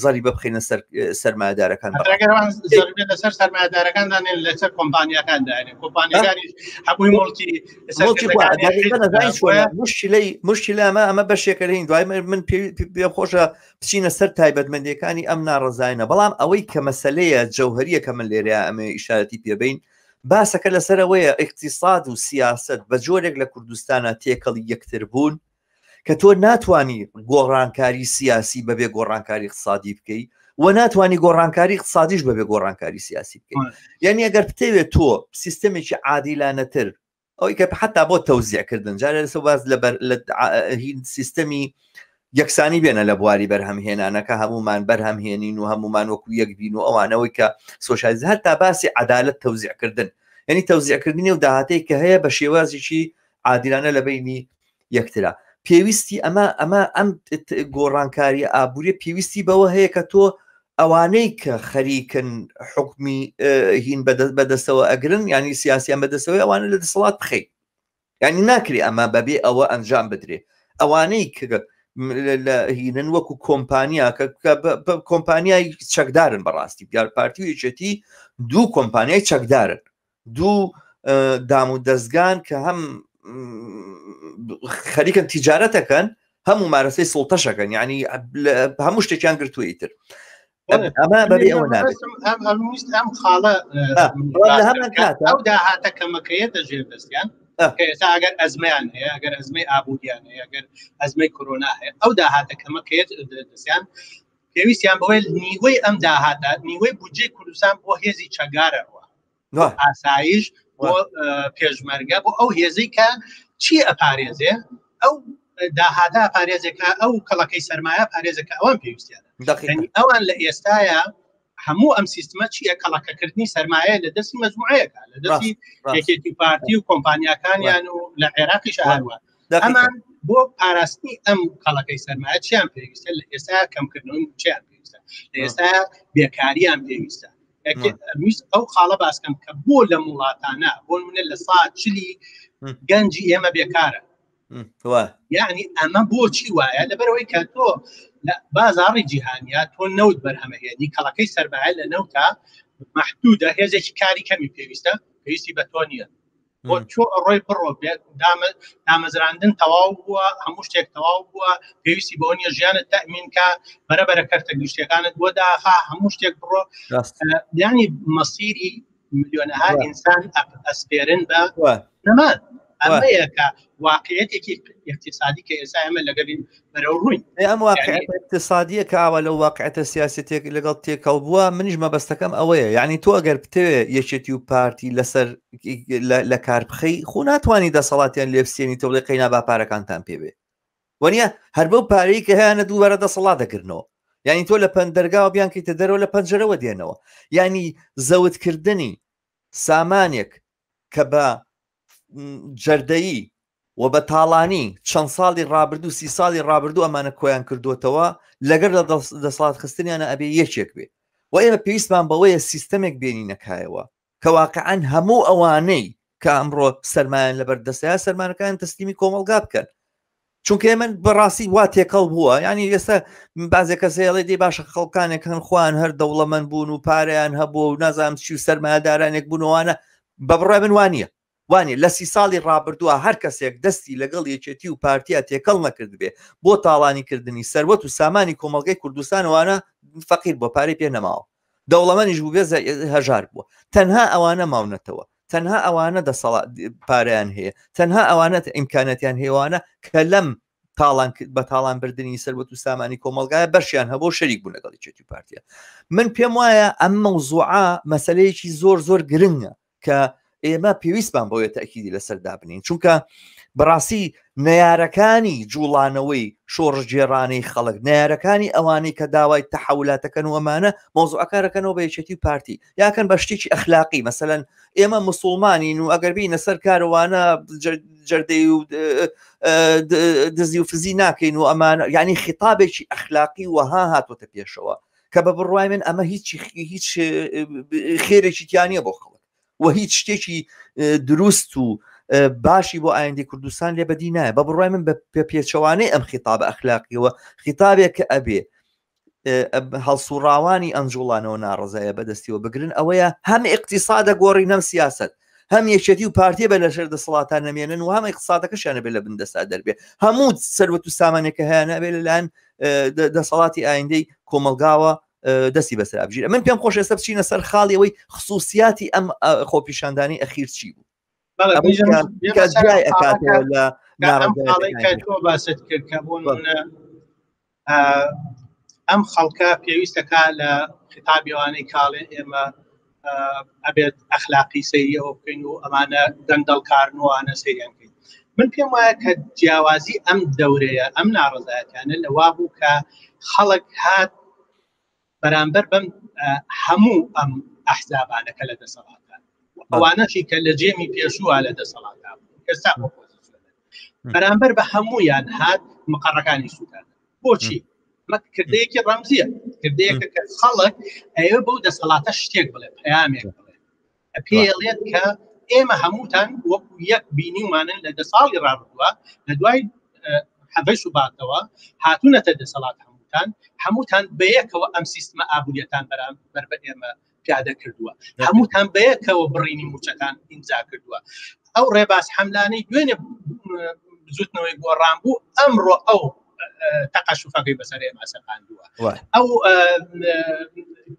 زەریبە بخینە سەر سەرمایەدارەکان لەسەر سەرمایەدارەکان دانێن لەسەر کۆمپانیاکان دانێن کۆمپانیاکانی هەمووی مڵکی مشکلەی مشکلە ئەمە ئەمە بەشێکە لەین دوای من پێ خۆشە بچینە سەر تایبەتمەندیەکانی ئەم ناڕەزاینە بەڵام ئەوەی کە مەسلەیە جەوهریە کە من لێرە ئەمە ئیشارەتی پێبین باسەکە لەسەرەوەیە اقتصاد و سیاست بە جۆرێک لە کوردستانە تێکەڵی یەکتر بوون کە تۆ ناتانی گۆڕانکاری سیاسی بەبێ گۆڕانکاری اقتصادی بکەی و ناتانی گۆڕانکاری اقتصادیش بەبێ گۆڕانکاری سیاسی بکەیت یعنی ئەگەر بتەوێت تۆ سیستەمێکی عادیلانەتر ئەوەی کە حتا بۆ تەوزیعکردن جارێ لەسەر باز لە بەر لە سیستەمی یەکسانی بێنە لە بواری بەرهەمهێنانەکە هەمومان بەرهەمهێنین و هەمومان وەکو یەک بین و ئەوانەوەی کە سۆشیالیزم هەتا باسی عدالت تەوزیعکردن یعنی تەوزیعکردنی و داهاتەی کە هەیە بە شێوازێکی عادلانە لە بینی یەکترا پێویستی ئەمە ئەمە ئەم گۆڕانکاری ئابووریە پێویستی بەوە هەیە کە تۆ ئەوانەی کە خەریکن حکمی هین بەدەستەوە ئەگرن ینی سیاسیان بەدەستەوەی ئەوانە لە دەسەڵات بخەیت ینی ناکرێ ئەمە بەبێ ئەوە ئەنجام بدرێ ئەوانەی کە لە هینن وەکو کۆمپانیا کە کۆمپانیای چەکدارن بەڕاستی دیار پارتی و یەکێتی دوو کۆمپانیای چەکدارن دوو دام و دەستگان کە هەم خەریکن تیجارەتەکەن هەموو مارەسەی سڵتەشەکەن یعنی هەموو شتێکیان گرتووە ئیتر ئەمە بەبێ ئەوە نابێت ئەم خاڵە لە هەمان کات ئەو داهاتە کەمەکەیەتە ژێر دەستیان کە ئێستا ئەگەر ئەزمەیان هەیە ئەگەر ئەزمەی ئابووریان هەیە ئەگەر ئەزمەی کۆرۆنا هەیە ئەو داهاتە کەمەکەیەت دەستیان پێویستیان بەوەی نیوەی ئەم داهاتە نیوەی بودجەی کوردستان بۆ هێزی چەگارەوە ئاسایش بۆ پێشمەرگە بۆ ئەو هێزەی کە چی ئەپارێزێ ئەو داهاتا پارێزێکە ئەو کەڵەکەی سەرمایە پارێزەکە ئەوان پێویستیان ئەوان لە ئێستاە هەموو ئەم سیستمە چییە کەڵەکەکردنی سەرمایە لە دەستی مەجموعەیەکە لە دەستی یەکێتی پارتی و کۆمپانیاکانیان و لە عێراقیش هەروە ئەمان بۆ پاراستنی ئەم کەڵەکەی سەرمایە چیان پێویستە لە ئێستا کەمکردنەوەی چیان پێویستە لە ئێستا بێکاریان پێویستە ویست ئەو خاڵە باسکەم کە بۆ لەم وڵاتانە بۆ منە لە سا چلی گەنجی ئێمە بێکارە یعنی ئەمە بۆچی وایە لەبەرەوەی کە تۆ لە بازاڕی جیهانیا تۆ نەوت بەرهەمەهێنی کەڵەکەی سەرمایە لە نەوتە محدودە هێزێکی کاری کەمی پێویستە پێویستی بە تۆ نییە بۆ تۆ ئەڕۆی بڕۆ بێت دامەزراندن تەواو بووە هەموو شتێک تەواو بووە پێویستی بۆ نیە ژیانت تەمین کە بەرەبەرە کەرتە گشتەکانت بۆ داخا هەموو شتێک بڕۆ ینی مەسیری ملیۆنەها ئینسان ئەسپێرن بە نەمان ئەمەیە کە واقعەتێکی اقتصادی کە ئێستا ئێمە لەگەڵین بەرەو ڕووین ئەم واقعەتە اقتصادیە کە ئاوا لەو واقعەتە سیاسی تێک لەگەڵ تێکەڵ بووە منیش مەبەستەکەم ئەوەیە یعنی تۆ ئەگەر بتەوێ یەکێتی و پارتی لەسەر لە کار بخەی خۆ ناتوانانی دەسەڵاتیان لێبسیێنی تۆ بڵێ قەینا با پارەکانتان پێبێ وەنیە هەر بەو پارەی کە هەیانە دووبارە دەسەڵات دەگرنەوە یعنی تۆ لە پەندەرگاوە بیانکەیتە دەرەوە لە پەنجەرەوە دێنەوە یعنی زەوتکردنی سامانێک کە بە جەردەیی و بە تاڵانی چەند ساڵی ڕابردوو سی ساڵی ڕابردوو ئەمانە کۆیان کردوتەوە لەگەر لە دەسەڵات خستنیانە ئەبێ یەکێک بێ و ئێمە پێویستمان بەوەیە سیستەمێک بێنینەکایەوە کە واقعا هەموو ئەوانەی کە ئەمڕۆ سەرمایان لەبەر دەستەیە سەرمانەکان تەسلیمی کۆمەڵگا بکەن چونکە ئێمە بەڕاستی وا تێکەڵ بووە ینی ئێستا بازێک کەس هەیە دی باشە خەڵکانێک هەن خوان هەر دەوڵەمەند بوون و پارەیان هەبوو و نازانم چی و سەرمایەدارانێک بوونەوانە بە بڕای من وانە وانە لە سی ساڵی ڕابردووە هەر کەسێک دەستی لەگەڵ یەکێتی و پارتیا تێکەڵ نەکردبێ بۆ تاڵانیکردنی سەروەت و سامانی کۆمەڵگەی کوردستانوانە فەقیر بۆ پارەی پێ نەماوە دەوڵەمەنیش بوو بێ هەژار بووە تەنها ئەوانە ماونەتەوە تەنها ئەوانە دەسەڵات پارەیان هەیە تەنها ئەوانە ئیمکانەتیان هەیەوانە کە لەم تاڵان بە تاڵان بردننی سەروەت و سامانی کۆمەلگایە بەشیان هەبوو شەریک بوون لەگەڵ یەکێتی و پارتیە من پێم وایە ئەم مەوزوعە مەسلەیەکی زۆر زۆر گرنگە کە ئێمە پێویستمان بۆیە تەکیدی لەسەر دابنین چونکە بەڕاستی نەیارەکانی جوڵانەوەی شۆڕشگێڕانەی خەڵک نەیارەکانی ئەوانەی کە داوای تەحولاتەکەن و ئەمانە مەوزوعەکارەکەنەوە بە یەکێتی و پارتی یاکەن بە شتێکی ئەخلاقی مەسەلەن ئێمە مسلمانین و ئەگەر بینە سەر کاروانە جەردەی و دزی و فزی ناکەین و ئەمانە یعنی خیتابێکی ئەخلاقی وەها هاتوتە پێشەوە کە بە بڕوای من ئەمە هیچ هیچ خێرێکی تیانە بۆ خەڵک و هیچ شتێکی دروست و باشی بۆ ئایندەی کوردستان لێ بەدی نایە بە بڕای من بە پێچەوانەی ئەم خیتابە ئەخلاقیەوە خیتابێک کە ئەبێ هەڵسوڕاوانی ئەم جوڵانەوە ناڕزایە بەدەستیەوە بگرن ئەوەیە هەم اقتصادە گۆڕی نەم سیاست هەم یەکێتی و پارتی بە لەژێر دەسەڵاتان نەمێنن و هەم اقتصادەکەشیانە بێ لە بن دەستا دەربێ هەموو سەروەت و سامانێکە هەیەە بێ لەلایەن دەسەڵاتی ئایندەی کۆمەلگاوە دەستی بەسەر بگیرێ من پێم خۆش ئێستا بچینە سەر خاڵی ئەوەی خصوصیاتی ئەم خۆپیشاندانی ئەخیر چی بوو لە باست کرد کە بۆ ئەم خەڵکە پێویستەکە لە خیتابیوانەی کاڵێ ئێمە ئەبێت ئەخلاقی سەیری ئەوە بکەین و ئەمانە گەندەڵکارن و ئەوانە سەیریان بکەین من پێم وایە کە جیاوازی ئەم دەورەیە ئەم ناڕزایەتیانە لەوا بوو کە خەڵک هات بەرامبەر بەم هەموو ئەم ئەحزابانە کە لە دەسەڵاتان ئەوانەشی کە لە جێمی پێشووە لە دەسەڵاتدا ئێستا بەرامبەر بە هەمویان هات مقەڕەکانی سووتان بۆچی ئەمە کردەیەکی ڕەمزیە کردەیەکە کە خەڵک ئەوە بەو دەسەڵاتە شتێک بڵێ پەیامێک بڵێ پێڵێت کە ئێمە هەمووتان وەکو یەک بینیمانن لە دە ساڵی ڕابردووە لە دوای حەڤەی شوباتەوە هاتوونەتە دەسەڵات هەمووتان هەمووتان بەیەکەوە ئەم سیستمە ئابووریەتان بەرامبەر بە ئێمە پیادە کردووە هەمووتان بەیەکەوە بڕینی موچەکان ئیمزا کردووە ئەو ڕێباز حەملانەی دوێنێ بزوتنەوەی گۆڕان بوو ئەمڕۆ ئەو تەقەشوفەکەی بەسەر ئێمە سەپاندووە ئەو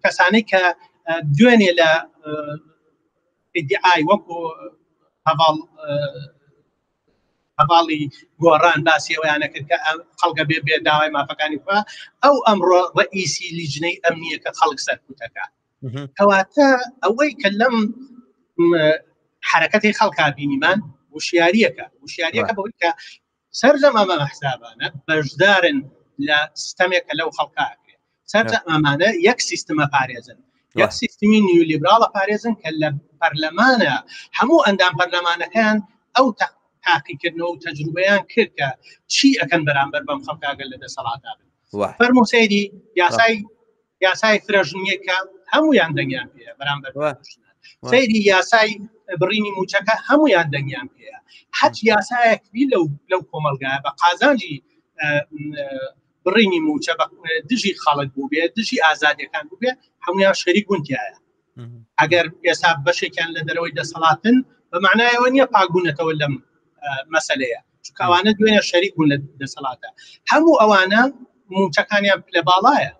کەسانەی کە دوێنێ لە ئیدعای وەکو هەڤاڵ هەڤاڵی گۆڕان باسی ئەویانە کرد کە خەڵکە بێ بێ داوای مافەکانی بکە ئەو ئەمڕۆ ڕئیسی لیژنەی ئەمنیە کە خەڵک سەرکوتەکە کەواتە ئەوەی کە لەم حرەکەتی خەڵکا بینیمان وشیاریەکە وشیاریەکە بەوەی کە سەرجەم ئەمە حسابانە بەشدارن لە ستەمێک کە لەو خەڵکا ئەکرێت سەرجەم ئەمانە یەک سیستمە پارێزن یەک سیستمی نیولیبراڵە پارێزن کە لە پەرلەمانە هەموو ئەندام پەرلەمانەکان ئەو تاقیکردنەوە و تەجروبەیان کرد کە چی ئەکەن بەرامبەر بەم خەڵکاگە لە دەسەڵاتا بن فەرموو سەیری یاسای یاسای فرەژنیەکە هەمویان دەنگیان پێ بەرامبەر سەیری یاسای بڕینی موچەکە هەمویان دەنگیان پێەیە هەچ یاسایەک بی لەو لەو کۆمەلگایە بە قازانجی بڕینی موچە بە دژی خەڵک بوو بێ دژی ئازادیەکان بوو بێ هەمویان شەریک بوون تیایە ئەگەر ئێستا بەشێکیان لە دەرەوەی دەسەڵاتن بە معنایەوە نییە پاکبوونەتەوە لەم مەسلەیە چونکە ئەوانە دوێنێ شەریک بوون لە دەسەڵاتە هەموو ئەوانە موچەکانیان پلە باڵایە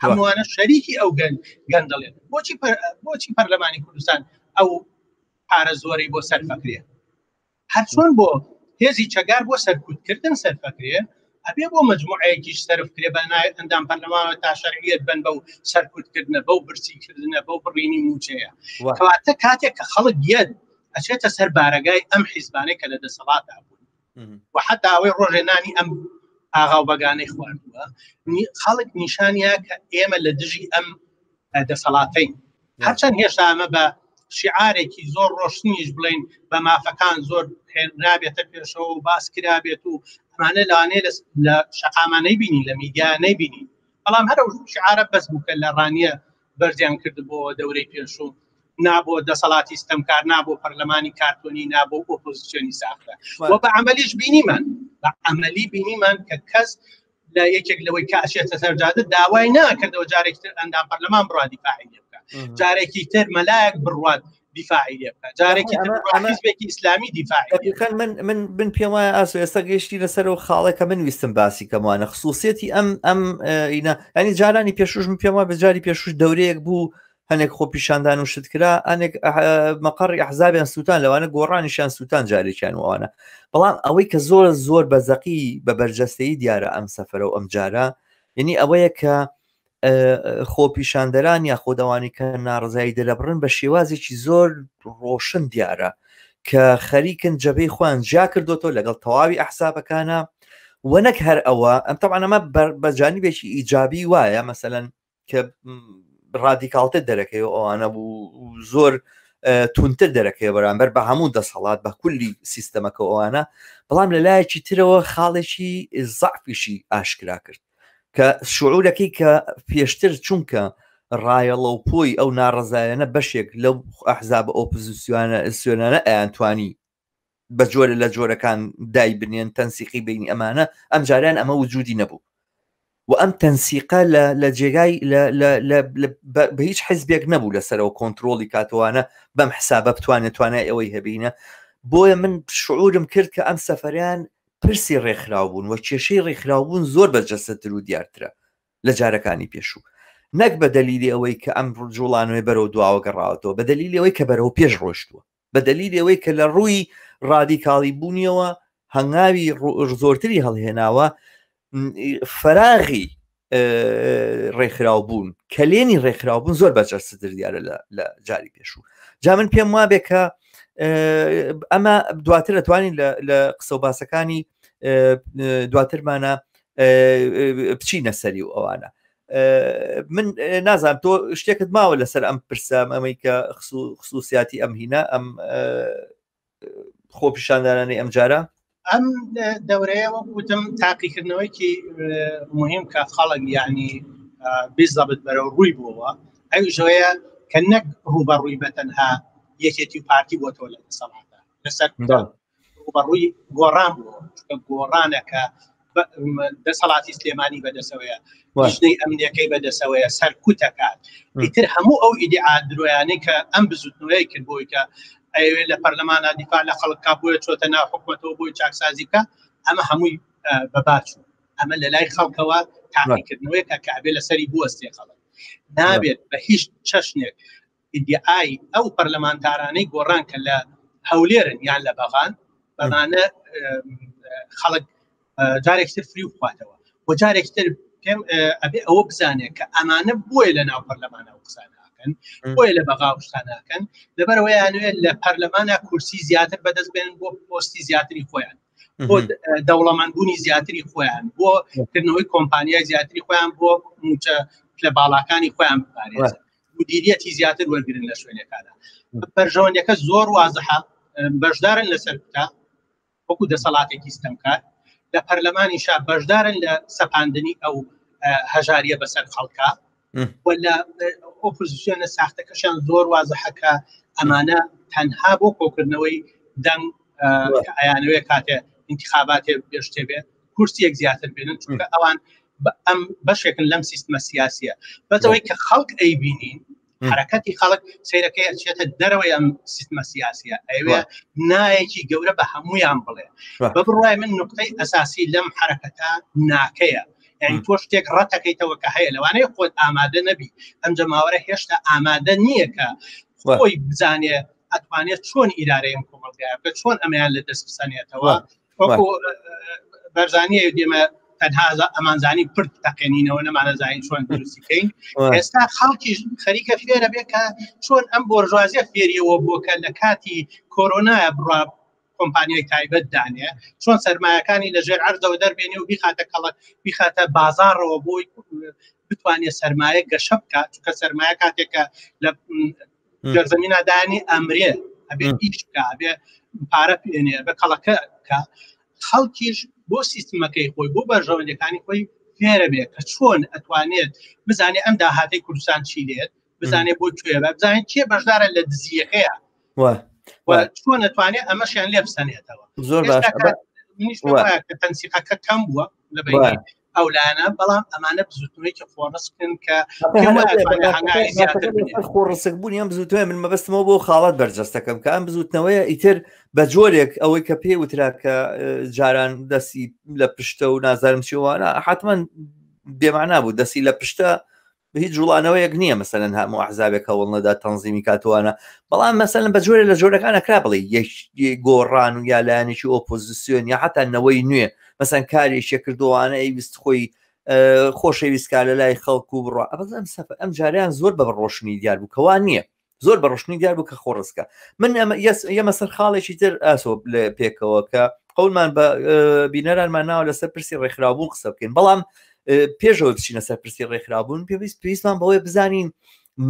هەمووانە شەریکی ئەو گەن گەندەڵێن بۆچی بۆچی پەرلەمانی کوردستان ئەو پارە زۆرەی بۆ سەرفەکرێ هەرچۆن بۆ هێزی چەگار بۆ سەرکوتکردن سەرفەکرێ ئەبێ بۆ مجموعەیەکیش سەرف کرێ بە ناوی ئەندام پەرلەمانەوە تا شەرعیەت بن بەو سەرکوتکردنە بەو برسیکردنە بەو بڕینی موچەیە کەواتە کاتێک کە خەڵک یەت ئەچێتە سەر بارەگای ئەم حیزبانەی کە لە دەسەڵاتدا بوون و حتا ئەوەی ڕۆژێ نانی ئەم ئاغا و بەگانەی خواردووە خەڵک نیشانە کە ئێمە لە دژی ئەم دەسەڵاتین هەرچەند هێشتا ئەمە بە شعارێکی زۆر ڕۆشنیش بڵین بە مافەکان زۆر هێنرابێتە پێشەوە و باس کرابێت و ئەمانە لەوانەیە لە شەقامانەی بینی لە میدیا نەیبینی بەڵام هەر ئەو شعارە بەس بوو کە لە ڕانیە بەرزیان کردبووەوە دەورەی پێشوو نا بۆ دەسەڵاتی ستەمکار نا بۆ پەرلەمانی کارتۆنی نا بۆ ئۆپۆزیسیۆنی ساختە و بە عملیش بینیمان بە عملی بینیمان کە کەس لە یەکێک لەوەی کە ئەچێتە سەر جادە داوای ناکردەوە جارێکی تر ئەندام پەرلەمان بڕوا دیفاعی لێ بکە جارێکی تر مەلایەک بڕوات دیفاعی لێ بکە جارێکی تر حیزبێکی ئیسلامی دیفاعی دقیقاً من من من پێم وایە ئاسۆ ئێستا گەیشتی لەسەر ئەو خاڵێک کە من ویستم باسی کەموانە خصوصیەتی ئەم ئەم ئینە ینی جارانی پێشوش من پێم وایە بە جاری پێشوش دەورەیەک بوو. هەنێک خۆپیشاندان و شت کرا ئەنێک مەقەڕی ئەحزابیان سووتان لەوانە گۆڕانیشیان سووتان جارێکیان وانە بەڵام ئەوەی کە زۆر زۆر بە زەقی بە بەرجەستەیی دیارە ئەم سەفرە و ئەم جارە یعنی ئەوەیە کە خۆپیشاندەران یا خۆدەوانی کە ناڕزایی دەرەبڕن بە شێوازێکی زۆر ڕۆشن دیارە کە خەریکن جەبەی خۆیان جیا کردوەوە لەگەڵ تەواوی ئەحسابەکانە و نەک هەر ئەوە ئەم تەبعەن ئەمە بە جانبێکی ئیجابی وایە مەسەلەن کە ڕادیکاڵتر دەرەکەی ئەوانە بوو زۆر تونتر دەرەکەی بەرامبەر بە هەموو دەسەڵات بە کولی سیستەمەکە ئەوانە بەڵام لە لایەکی ترەوە خاڵێکی زەعفیشی ئاشکرا کرد کە شعورەکەی کە پێشتر چونکە ڕایەڵە و پۆی ئەو ناڕزایانە بەشێک لەو ئەحزاب ئۆپزیسیۆنە سیۆنانە ئەیانتوانی بە جۆرە لە جۆرەکان دای بنێن تەنسیقی بینی ئەمانە ئەم جاریان ئەمە وجودی نەبوو و ئەم تەنسیقە لە جێگای بە هیچ حزبێک نەبوو لەسەرەوە کۆنتترۆلی کاتوانە بەم حسابە بتوانێت توانای ئەوەی هەبینە بۆیە من شعورم کرد کە ئەم سەفەریان پرسی ڕێکخراوبوون و کێشەی ڕێکخراوبوون زۆر بەرجەستەتر و دیارترە لە جارەکانی پێشوو نەک بە دەلیلی ئەوەی کە ئەم جوڵانەوەی بەرەو دواوە گەڕاوەتەوە بە دەلیلی ئەوەی کە بەرەو پێش ڕۆشتووە بە دەلیلی ئەوەی کە لە ڕووی ڕادیکاڵی بوونیەوە هەنگاوی زۆرتری هەڵهێناوە فەراغی ڕێکخراو بوون کەلێنی ڕێکخراو بوون زۆر بەجەستەتر دیارە لە جاری پێشوو جا من پێم وابێ کە ئەمە دواتر ئەتوانین لە قسە و باسەکانی دواترمانە بچینە سەری و ئەوانە من نازانم تۆ شتێکت ماوە لەسەر ئەم پرسە ئەمەی کە خصوصیاتی ئەم هینە ئەم خۆپیشاندانانی ئەمجارە؟ ئەم دەورەیە وەک وتم تاقیکردنەوەیکی مهم کە خەڵک یعنی بیزەبت بەرەو ڕووی بووەوە ئەویشەوەیە کە نەک ڕووبەڕووی بە تەنها یەکێتی و پارتی بۆتەوە لە دەسەڵاتە لەسەر ڕووبەڕووی گۆڕان بووە چونکە گۆڕانە کە دەسەڵاتی سلێمانی بەدەسەوەیە لیژنەی ئەمنیەکەی بەدەسەوەیە سەرکوتەکات ئیتر هەموو ئەو ئیدعا درۆیانەی کە ئەم بزوتنەوەی کرد بۆی کە ئەوێ لە پەرلەمانە دیفاع لە خەڵک کا بۆیە چۆتە ناو حکومەتەوە بۆی چاکسازی بکە ئەمە هەمووی بەباچوو ئەمە لە لای خەڵکەوە تاقیکردنەوەیەکە کە ئەبێ لەسەری بوەستێ خەڵک نابێت بە هیچ چەشنێک ئیدعای ئەو پەرلەمانتارانەی گۆڕان کە لە هەولێرن یان لە بەغان بەمانە خەڵک جارێکتر فری بخواتەوە و جارێکتر پێم ئەبێ ئەوە بزانێت کە ئەمانە بۆیە لە ناو پەرلەمانە و قساناکەن بۆیە لە بەغا و شتاناکەن لەبەرەوەیانوێت لە پەرلەمانە کورسی زیاتر بەدەست بێن بۆ پۆستی زیاتری خۆیان بۆ دەوڵەمەندبوونی زیاتری خۆیان بۆ کردنەوەی کۆمپانیای زیاتری خۆیان بۆ موچە لە باڵاکانی خۆیان بپارێزن مدیریەتی زیاتر وەرگن لە شوێنەکانە بەرژەوەندەکە زۆر وازحە بەشدارن لەسەر کوتا وەکو دەسەڵاتێکی ستەمکار لە پەرلەمانی شا بەشدارن لە سەپاندنی ئەو هەژاریە بەسەر خەڵکە و لە ئۆپۆزیسیۆنە ساختەکەشیان زۆر وازحەکە ئەمانە تەنها بۆ کۆکردنەوەی دەنگ ئەیانەوەی کاتێ انتخاباتێ بێشتێ بێ کورسیەک زیاتر بێنن چونکە ئەوان ئەم بەشێکن لەم سیستمە سیاسیە بەتەوەی کە خەڵک ئەیبینین حرەکەتی خەڵک سیرەکەی ئەچێتە دەرەوەی ئەم سیستمە سیاسیە ئەوێ نایەکی گەورە بە هەمویان بڵێ بە بڕای من نقطەی ئەساسی لەم حرەکەتە ناکەیە یعنی تۆ شتێک ڕەتەکەیتەوە کە هەیە لەوانەیە خۆت ئامادە نەبی ئەم جەماوەرە هێشتا ئامادە نییە کە خۆی بزانێ ئەتوانێت چۆن ئیدارەی ئەم کۆمەڵگایە بکە چۆن ئەمەیان لە دەست بسەنێتەوە وەکو بەرزانیە دێمە تەنها ئەمانزانی پرد تەقێنینەوە نەمانەزانین چۆن دروستی بکەین ئێستا خەڵکیش خەریکە فێرە بێ کە چۆن ئەم بۆرژوازیە فێریەوە بووە کە لە کاتی کۆرۆنایە بڕا کۆمپانیای تایبەت دانێ چۆن سەرمایەکانی لە ژێر عەرزەوە دەربێنێ و بیخاتە کەڵک بیخاتە بازاڕەوە بۆی بتوانێت سەرمایە گەشە بکات چونکە سەرمایە کاتێکە لە ژێرزەمینا دانی ئەمرێ ئەبێ ئیش بکە ئەبێ پارە پێنێ بە کەڵەکە کە خەڵکیش بۆ سیستمەکەی خۆی بۆ بەرژەوەندەکانی خۆی فێرە بێ کە چۆن ئەتوانێت بزانێ ئەم داهاتەی کوردستان چی لێت بزانێ بۆ کوێ بە بزانێت کێ بەشدارە لە دزیەکەیە چۆن ئەتوانێت ئەمەشیان لێ بسەنێتەوە زۆر باش کە تەنسیقەکە کەم بووە لە بەینی ئەو لایەنە بەڵام ئەمانە بزوتنەوەیکی خۆڕسکن کە خۆڕسک بوونی ئەم بزوتنەوەی من مەبەستمەوە بۆ خاڵات بەرجەستەکەم کە ئەم بزوتنەوەیە ئیتر بە جۆرێک ئەوەی کە پێ وترا کە جاران دەستی لە پشتە و نازانم چیوانە حتمما بێمانا بوو دەستی لە پشتە. هیچ جوڵانەوەیەک نییە مەسەلەن هەموو ئەحزابێک هەوڵ نەدا تەنزیمی کاتوانە بەڵام مەسەلەن بە جۆرە لە جۆرەکان ئەکرا بڵێ گۆڕان و یا لایەنێکی ئۆپۆزیسیۆن یا حتا نەوەی نوێ مەسەن کارێکی کردوانە ئەیویست خۆی خۆشەویستکار لە لای خەڵک و بڕە ئەم سەفەر ئەم جاریان زۆر بە ڕۆشنی دیار بوو کەوا نییە زۆر بە ڕۆشنی دیار بوو کە خۆڕسکە من ئەمە یەمە سەر خاڵێکی تر ئاسۆ لە پێکەوە کە قەولمان بە بینەرانمان ناوە لەسەر پرسی ڕێکخراوبوون قسە بکەین بەڵام پێشەوە بچینە سەر پرسی ڕێکخراوبوون پێویست پێویستمان بەوەی بزانین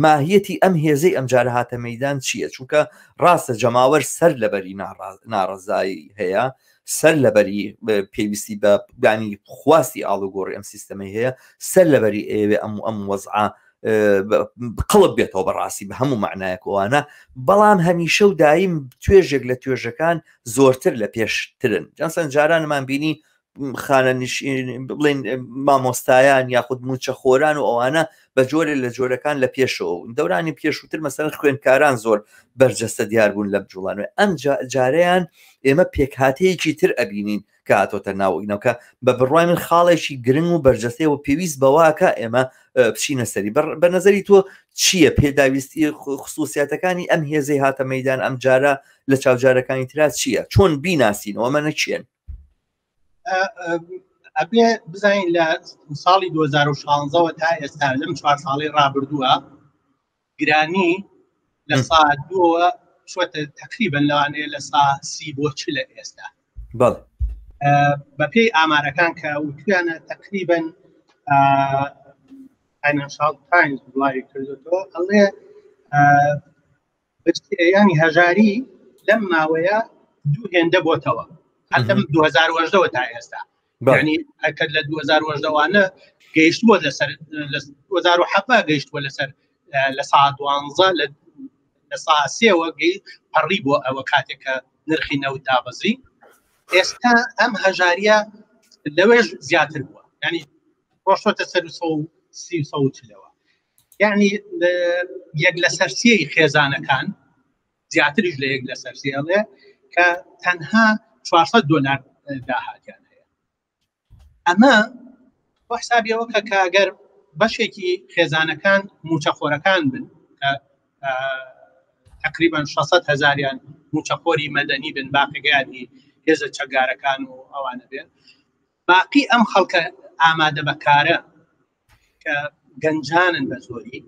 ماهیەتی ئەم هێزەی ئەمجارە هاتە مەدان چییە چونکە ڕاستە جەماوەر سەر لەبەری ناڕەزایی هەیە سەر لەبەری پێویستی بە گانی خواستی ئاڵوگۆڕی ئەم سیستەمەی هەیە سەر لەبەری ئەوێ ئەم ئەم وەزعە قڵب بێتەوە بەڕاستی بە هەموو معنایەکەوانە بەڵام هەمیشە و دایم توێژێک لە توێژەکان زۆرتر لە پێشترن جانسەن جارانمان بینی خانە بڵێن مامۆستایان یاخود موچە خۆران و ئەوانە بە جۆرێ لە جۆرەکان لە پێشەوە دەورانی پێشووتر مەسەر خوێندکاران زۆر بەرجەستە دیار بوون لەم جوڵانەوە ئەم جارەیان ئێمە پێکهاتەیەکی تر ئەبینین کە هاتۆتە ناو ئینەکە بە بڕوای من خاڵێکی گرنگ و بەرجەستەیە و پێویست بەواکە ئێمە بچینە سەری بە نظری تۆ چییە پێداویستی خصوصیاتەکانی ئەم هێزەی هاتە مەدان ئەم جارە لە چاوجارەکانی تررا چییە چۆن بیناسینەوە ئەمە نەچێن ئەبێ بزانین لە ساڵی 2016ەوە تا ئێستا لەم چوار ساڵی ڕابردووە گرانی لە سا دووەوە چوەتە تقریبن لەوانەیە لە سا سی بۆ چ لە ئێستا بەپێی ئامارەکان کە وتویانە تقریبن فاینانشال تایمز بڵاوی کردوەوە ئەڵێ ینی هەژاری لەم ماوەیە دوو هێندە بۆتەوە هەر لەم 2010ەوە تا ئێستا ینی ئەکەر لە 2010وانە گەیشت بۆ لەسەر لە 2007 گەیشت بۆ لەسەر لە سا دوانزە لە لە سا سێوە گەی پەڕی بۆ ئەوە کاتێک کە نرخی نەوت دابەزی ئێستا ئەم هەژاریە لەوێش زیاتر بووە ینی ڕۆشتۆتە سەر سی و چلەوە یعنی یەک لەسەر سێی خێزانەکان زیاتریش لە یەک لەسەر سێ ئەڵێ کە تەنها 400 دلار داهاتیان هەیە ئەمە بۆ حسابیەوە کە کاگەر بەشێکی خێزانەکان موچەخۆرەکان بن کە تقریبا 600 هزاریان موچەخۆری مەدەنی بن باقیگەیانی هێزە چەکدارەکان و ئەوانە بێن باقی ئەم خەڵکە ئامادە بەکارە کە گەنجانن بە زۆری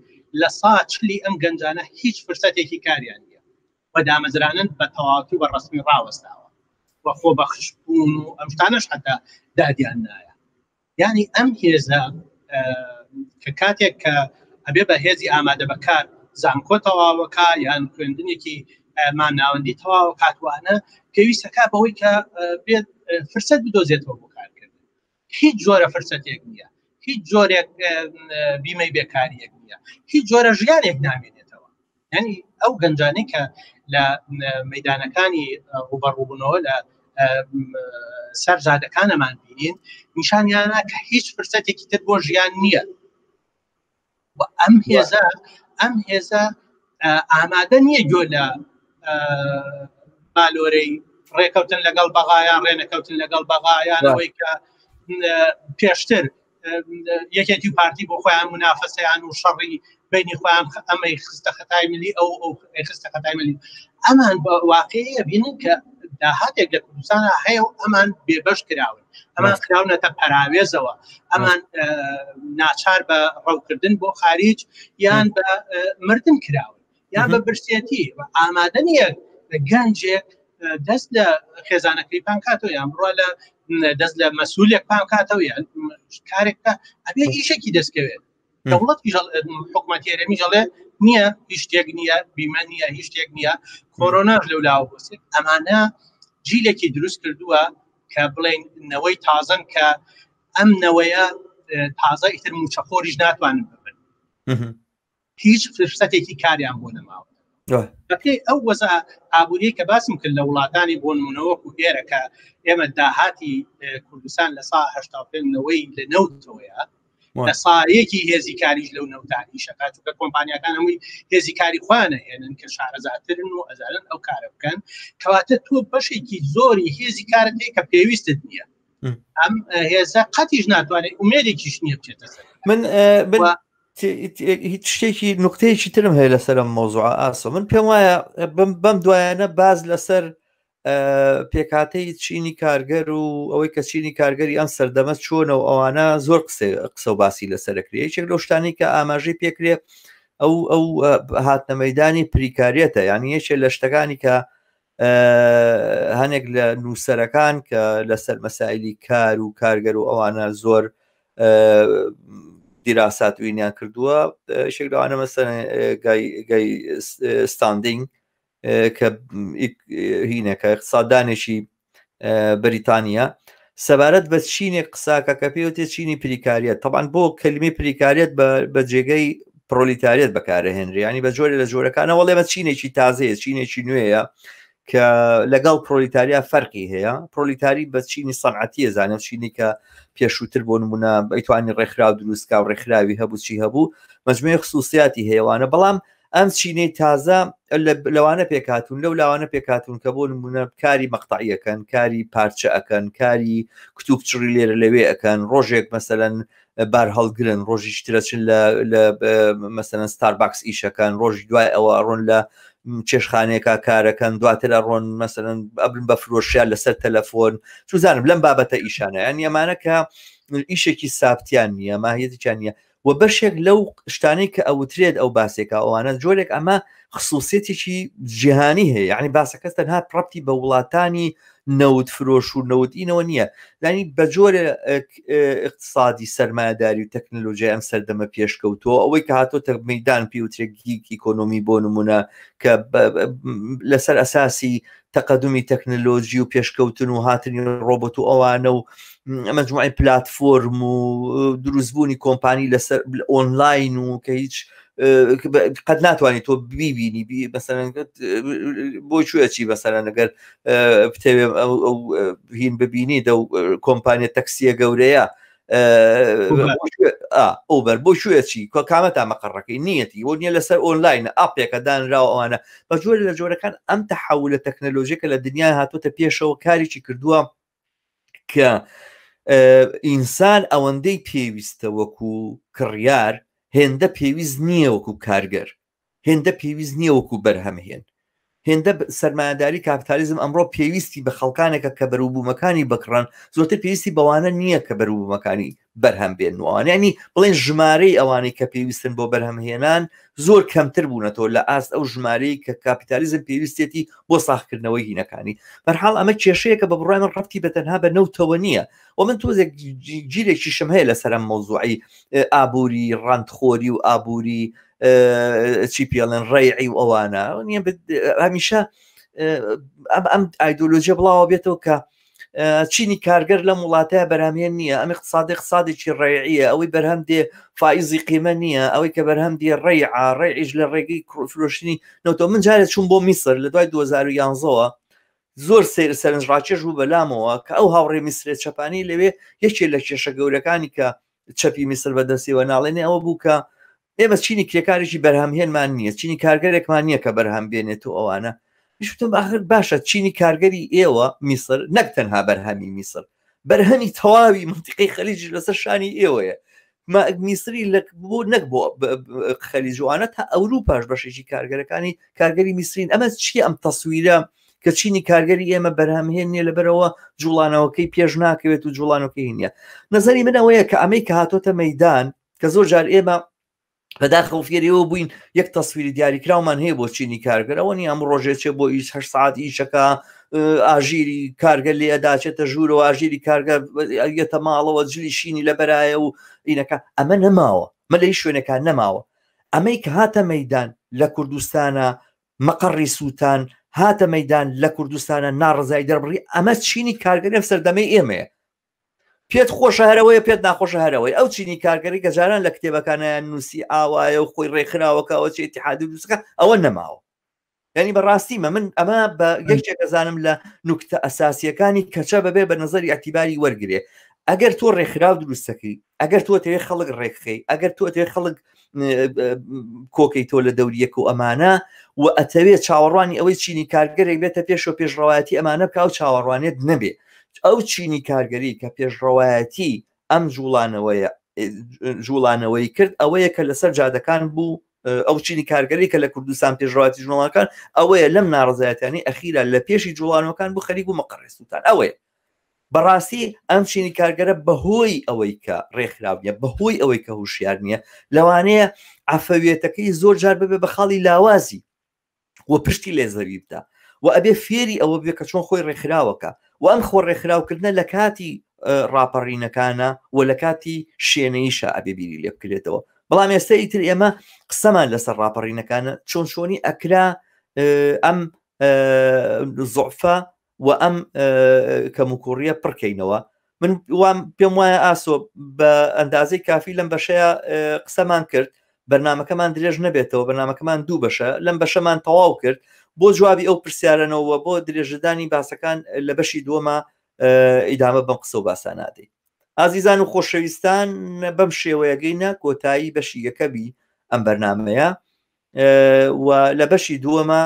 لە سا چلی ئەم گەنجانە هیچ فرسەتێکی کاریان نییە و دامەزرانن بە تەواوەتی بە ڕسمی ڕاوەستاوە و خۆ بەخش بوون و ئەم شتانەش حتا دادیان نایە یعنی ئەم هێزە کە کاتێک کە ئەبێ بە هێزی ئامادە بەکار زانکۆ تەواوەکە یان خوێندنێکی ماناوەندی تەواوە کاتوانە پێویستەکە بەوەی کە بێت فرسەت بدۆزێتەوە بۆ کارکردن هیچ جۆرە فرسەتێک نییە هیچ جۆرێک بیمەی بێکاریەک نییە هیچ جۆرە ژیانێک نامێنێتەوە ینی ئەو گەنجانەی کە لە مەدانەکانی ڕوبەڕوبوونەوە لە سەر جادەکانەمان بینین نیشانیانە کە هیچ فرسەتێکی تر بۆ ژیان نییە و ئەم هێزە ئەم هێزە ئامادە نییە گوێ لە بالۆرەی ڕێکەوتن لەگەڵ بەغایان ڕێنەکەوتن لەگەڵ بەغایانەوەی کە پێشتر یەکێتی و پارتی بۆ خۆیان منافەسەیان و شەڕی بینی خۆیان ئەمەی خستە خەتای ملی ئەو ئەو خستە خەتای ملی ئەمان بە واقعیە بینن کە داهاتێک لە کوردستانە هەیە و ئەمان بێبەش کراون ئەمان خراونەتە پەراوێزەوە ئەمان ناچار بە ڕەوکردن بۆ خاریج یان بە مردن کراون یان بە برسێتی ئامادە نییە گەنجێک دەست لە خێزانەکەی پانکاتەوە یان بڕە لە دەست لە مەسوولێک پانکاتەوە یان کارێک ئەبێ ئیشێکی دەستکەوێت دەوڵەت حکوومەت هەرێمی ژەڵێ نییە هیچ شتێک نییە بیمە نییە هیچ شتێک نییە کۆرۆناش لەو لاوە بۆسێت ئەمانە جیلێکی دروست کردووە کە بڵێن نەوەی تازەن کە ئەم نەوەیە تازە ئیتر موچەخۆریش ناتوانن ببن هیچ فرسەتێکی کاریان بۆ نەماوە بەپێی ئەو وەزا ئابووریە کە باسم کرد لە وڵاتانی بۆ نمونەوەکو ئێرە کە ئێمە داهاتی کوردستان لە سا 85 نەوەی لە نەوتەوەیە لە سایەکی هێزی کاریش لەو نەوتا ئیشەکە چونکە کۆمپانیاکان هەمووی هێزی کاری خۆیان هێنن کە شارەزاترن و ئەزانن ئەو کارە بکەن کەواتە تۆ بەشێکی زۆری هێزی کارت هەیە کە پێویستت نییە ئەم هێزە قەتیش ناتوانێت ئومێدێکیش نییە بچێتە سەر من. هیچ شتێکی نقطەیەکی ترم هەیە لەسەر ئەم مۆزوع ئاسۆ من پێم وایە بەم دوایانە باز لەسەر پێکهاتەی چینی کارگەر و ئەوەی کە چینی کارگەری ئەم سەردەمە چۆنە و ئەوانە زۆر قسە و باسی لەسەرکرێ یەکێک لەو شتانی کە ئاماژەی پێکرێ ئەو ئەو هاتنە مەدانی پریکاریەتە یعنی یەکێ لە شتەکانی کە هەنێک لە نووسەرەکان کە لەسەر مەسایلی کار و کارگەر و ئەوانە زۆر دیراسات وینیان کردووە شێک لەوانە مەسەن گای ستاندینگ کە هینەکە اقتصاددانێکی بەریتانیا سەبارەت بە چینێک قساکە کە پێوتێ چینی پریکاریت طبعا بۆ کەلیمی پریکاریت بە جێگەی پرۆلیتاریت بەکارهێنری ینی بە جۆرە لە جۆرەکانە وەڵێ بە چینێکی تازەیە چینێکی نوێیە کە لەگەڵ پرۆلیتاریا فەرقی هەیە پرۆلیتاری بە چینی سەنعەتیە زانە چینی کە پێشووتر بۆ نمونە بەیتوانی ڕێکخراو دروستکا و ڕێکخراوی هەبوو چی هەبوو مەجموعی خصوصیاتی هەیەوانە بەڵام ئەم چینەی تازە لەوانە پێکهاتوون لەو لاوانە پێکهاتوون کە بۆ نمونە کاری مەقتەعیەکەن کاری پارچە ئەکەن کاری کتوب چڕی لێرە لەوێ ئەکەن ڕۆژێک مەسەلەن بار هەڵگرن ڕۆژیش ترەچن لە مەسەلەن ستارباکس ئیشەکەن ڕۆژی دوای ئەوە ئەڕۆن لە چێشخانەیەکا کارەکەن دواتر ئەڕۆن مەسەلەن ئەبن بە فرۆشیار لەسەر تەلەفۆن چوزانم لەم بابەتە ئیشانە یان ئەمانە کە ئیشێکی سابتیان نییە ماهیەتێکیان نییە و بەشێک لەو شتانەی کە ئەوترێت ئەو باسێکە ئەوانە جۆرێک ئەمە خصوصیەتێکی جیهانی هەیە یعنی باسەکە تەنها پرەپتی بە وڵاتانی نەوت فرۆش و نەوتینەوە نییە ینی بە جۆرە اقتصادی سەرمایهداری و تەکنەلۆژیای ئەم سەردەمە پێشکەوتەوە ئەوەی کە هاتۆتە مەدان پێوترێک gig economy بۆ نمونە کە لەسەر ئەساسی تەقەدومی تەکنەلۆجی و پێشکەوتن و هاتنی ڕۆبۆت و ئەوانە و مەجموعی پلاتفۆرم و دروستبوونی کۆمپانی لەسەر ئۆنلاین و کە هیچ قەت ناتوانانی تۆ بیبینی بەسەر بۆ کوێ چی بەسەر ئەگەر بتەوێ ئەو هین ببینی دە کۆمپانیە تەکسیە گەورەیە ئۆبەر بۆ کوێ چی کۆ کامەتا مەقەڕەکەی نیەتی بۆ نییە لەسەر ئۆنلاین ئاپێکە دانراوە ئەوانە بە جۆرە لە جۆرەکان ئەم تەحولە تەکنەلۆژیەکە لە دنیا هاتوتە پێشەوە کارێکی کردووە کە ئینسان ئەوەندەی پێویستە وەکو کڕیار هێندە پێویست نییە وەکو کارگەر هێندە پێویست نییە وەکو بەرهەمهێن هێندە سەرمایەداری کاپیتالیزم ئەمڕۆ پێویستی بە خەڵکانێکە کە بەروبوومەکانی بکڕن زۆرتر پێویستی بەوانە نییە کە بەروبوومەکانی بەرهەم بێن و ئەوانە ینی بڵێن ژمارەی ئەوانەی کە پێویستن بۆ بەرهەمهێنان زۆر کەمتر بوونەتەوە لە ئاست ئەو ژمارەی کە کاپیتالیزم پێویستێتی بۆ ساخکردنەوەی هینەکانی بەرحاڵ ئەمە کێشەیەکە بە بڕای من ڕەبتی بە تەنها بە نەوتەوە نییە و من تۆزێک گیرێکیشم هەیە لەسەر ئەم مەوزوعی ئابووری ڕانتخۆری و ئابووری چی پێڵێن ڕێعی و ئەوانە نیە هەمیشە ئەم ئایدۆلۆژیە بڵاوە بێتەوە کە چینی کارگەر لەم وڵاتەیە بەرهەمێن نییە ئەم اقتصادی اقتصادێکی ڕێعیە ئەوەی بەرهەم دێ فائزی قیمە نییە ئەوەی کە بەرهەم دێ ڕێعا ڕێعیش لە ڕێگەی فرۆشتنی نەوتەوە من جارێ چوون بۆ میسر لە دوای 2011ەوە زۆر سەیر سەرنجڕاکێش بوو بەلامەوە کە ئەو هاوڕێ میسرێ چەپانی لەوێ یەکێ لە کێشە گەورەکانی کە چەپی میسر بەدەستیەوە ناڵێنێ ئەوە بوو کە ئێمە چینی کرێکارێکی بەرهەمهێنمان نییە چینی کارگەرێکمان نییە کە بەرهەم بێنێت و ئەوانە شتم ئاخر باشە چینی کارگەری ئێوە میسر نەک تەنها بەرهەمی میسر بەرهەمی تەواوی منتیقی خەلیج لەسەر شانی ئێوەیە میسری لە بۆ نەک بۆ خەلیجوانە تا ئەوروپاش بەشێکی کارگەرەکانی کارگەری میسرین ئەمە چی ئەم تەسویرە کە چینی کارگەری ئێمە بەرهەمهێن نیە لەبەرەوە جوڵانەوەکەی پێش ناکەوێت و جوڵانەکەی نییە نظری من ئەوەیە کە ئەمەی کە هاتۆتە مەدان کە زۆر جار ئێمە بەداخەوە فێریەوە بووین یەک تەسویری دیاریکراومان هەیە بۆ چینی کارگەر ئەوە نیە ئەم ڕۆژێ چێ بۆ ئیش هە ساعت ئیشەکە ئاژیری کارگە لێ ئەداچێتە ژوورەوە ئاژیری کارگە یەتە ماڵەوە جلی شینی لەبەرایە و ئینەکە ئەمە نەماوە مە لەی شوێنەکان نەماوە ئەمەی کە هاتە مەدان لە کوردستانە مەقەڕی سووتان هاتە مەدان لە کوردستانە ناڕزای دەربڕی ئەمە چینی کارگەری ئەم سەردەمەی ئێمەیە پێت خۆشە هەرەوەیە پێت ناخۆشە هەرەوەی ئەو چینی کارگەری کە جاران لە کتێبەکانیان نووسی ئاوایە و خۆی ڕێکخراوەکە ئەوە چێ اتحادی دروستەکە ئەوە نەماوە یعنی بەڕاستی مە من ئەمە بە یەکێک ئەزانم لە نوکتە ئەساسیەکانی کەچە بەبێ بە نظری اعتیباری وەرگێ ئەگەر تۆ ڕێکخراو دروستەکەی ئەگەر تۆ تەوێ خەڵک ڕێکخەی ئەگەر تۆ تێ خەڵک کۆکەی تۆ لە دەوریەک و ئەمانە و ئەتەوێ چاوەڕوانی ئەوەی چینی کارگەرێک بێتە پێش و پێشڕەوایەتی ئەمانە بکە و چاوەڕوانێت نەبێ ئەو چینی کارگەری کە پێشڕەوایەتی ئەم جوڵانەوەیە جوڵانەوەی کرد ئەوەیە کە لەسەر جادەکان بوو ئەو چینی کارگەری کە لە کوردستان پێشڕاتی جوڵانەکان ئەوەیە لەم ناڕزایەتیانی ئەخیرا لە پێشی جوڵانەوەکان بوو خەریک بوو مەقەڕێ سووتان. ئەوەیە بەڕاستی ئەم چینی کارگەرە بەهۆی ئەوەی کە ڕێکخراو نیە، بەهۆی ئەوەی کە هوشیار نییە، لەوانەیە عەفەویەتەکەی زۆر جار ببێ بە خاڵی لاوازی و پشتی لێ زەوی بدا و ئەبێ فێری ئەوە بێ کە چۆن خۆی ڕێکخراوەکە و ئەم خۆ ڕێکخراوکردنە لە کاتی ڕاپەڕینەکانە و لە کاتی شێنەیشە ئەبێ بیری لێ بکرێتەوە. بەڵام ئێستا ئیتر ئێمە قسەمان لەسەر ڕاپەڕینەکانە، چۆن چۆنی ئەکرا ئەم زۆفە و ئەم کەموکوڕیە پڕکەینەوە. من وام پێم وایە ئاسۆ بە ئەندازەی کافی لەم بەشەیە قسەمان کرد، بەرنمەکەمان درێژ نەبێتەوە. بەرنمەکەمان دوو بەشە، لەم بەشەمان تەواو کرد. بۆ جوابی ئەو پرسیارەنەوە بۆ درێژەدانی باسەکان لە بەشی دووەمە ئیدامە بەم قسە و باسانادەین. ئازیزان و خۆشەویستان، بەم شێوەیەگەینە کۆتایی بەشی یەکەمی ئەم بەرنمەیە و لە بەشی دووەمە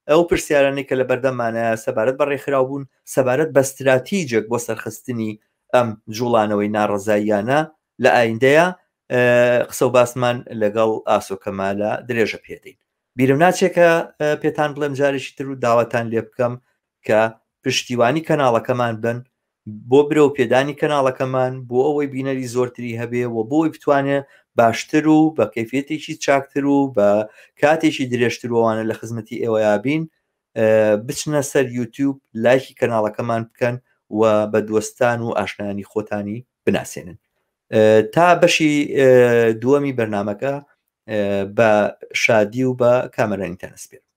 ئەو پرسیارانەی کە لە بەردەممانە سەبارەت بە ڕێکخراوبوون، سەبارەت بە ستراتیجێک بۆ سەرخستنی ئەم جوڵانەوەی ناڕەزاییانە لە ئایندەیە، قسە و باسمان لەگەڵ ئاسۆ کەمالە درێژە پێدەین. بیرم ناچێت کە پێتان بڵێم جارێکی تر و داواتان لێ بکەم کە پشتیوانی کەناڵەکەمان بن بۆ برەو پێدانی کەناڵەکەمان، بۆ ئەوەی بینەری زۆرتری هەبێ و بۆ ئەوەی بتوانێت باشتر و بە کەیفیەتێکی چاکتر و بە کاتێکی درێژتر وانە لە خزمەتی ئێوەیا بین. بچنە سەر یوتیوب، لایکی کەناڵەکەمان بکەن و بە دۆستان و ئاشنایانی خۆتانی بناسێنن. تا بەشی دووەمی بەرنمەکە بە شادی و بە کامەرانیتان ئەسپێرم.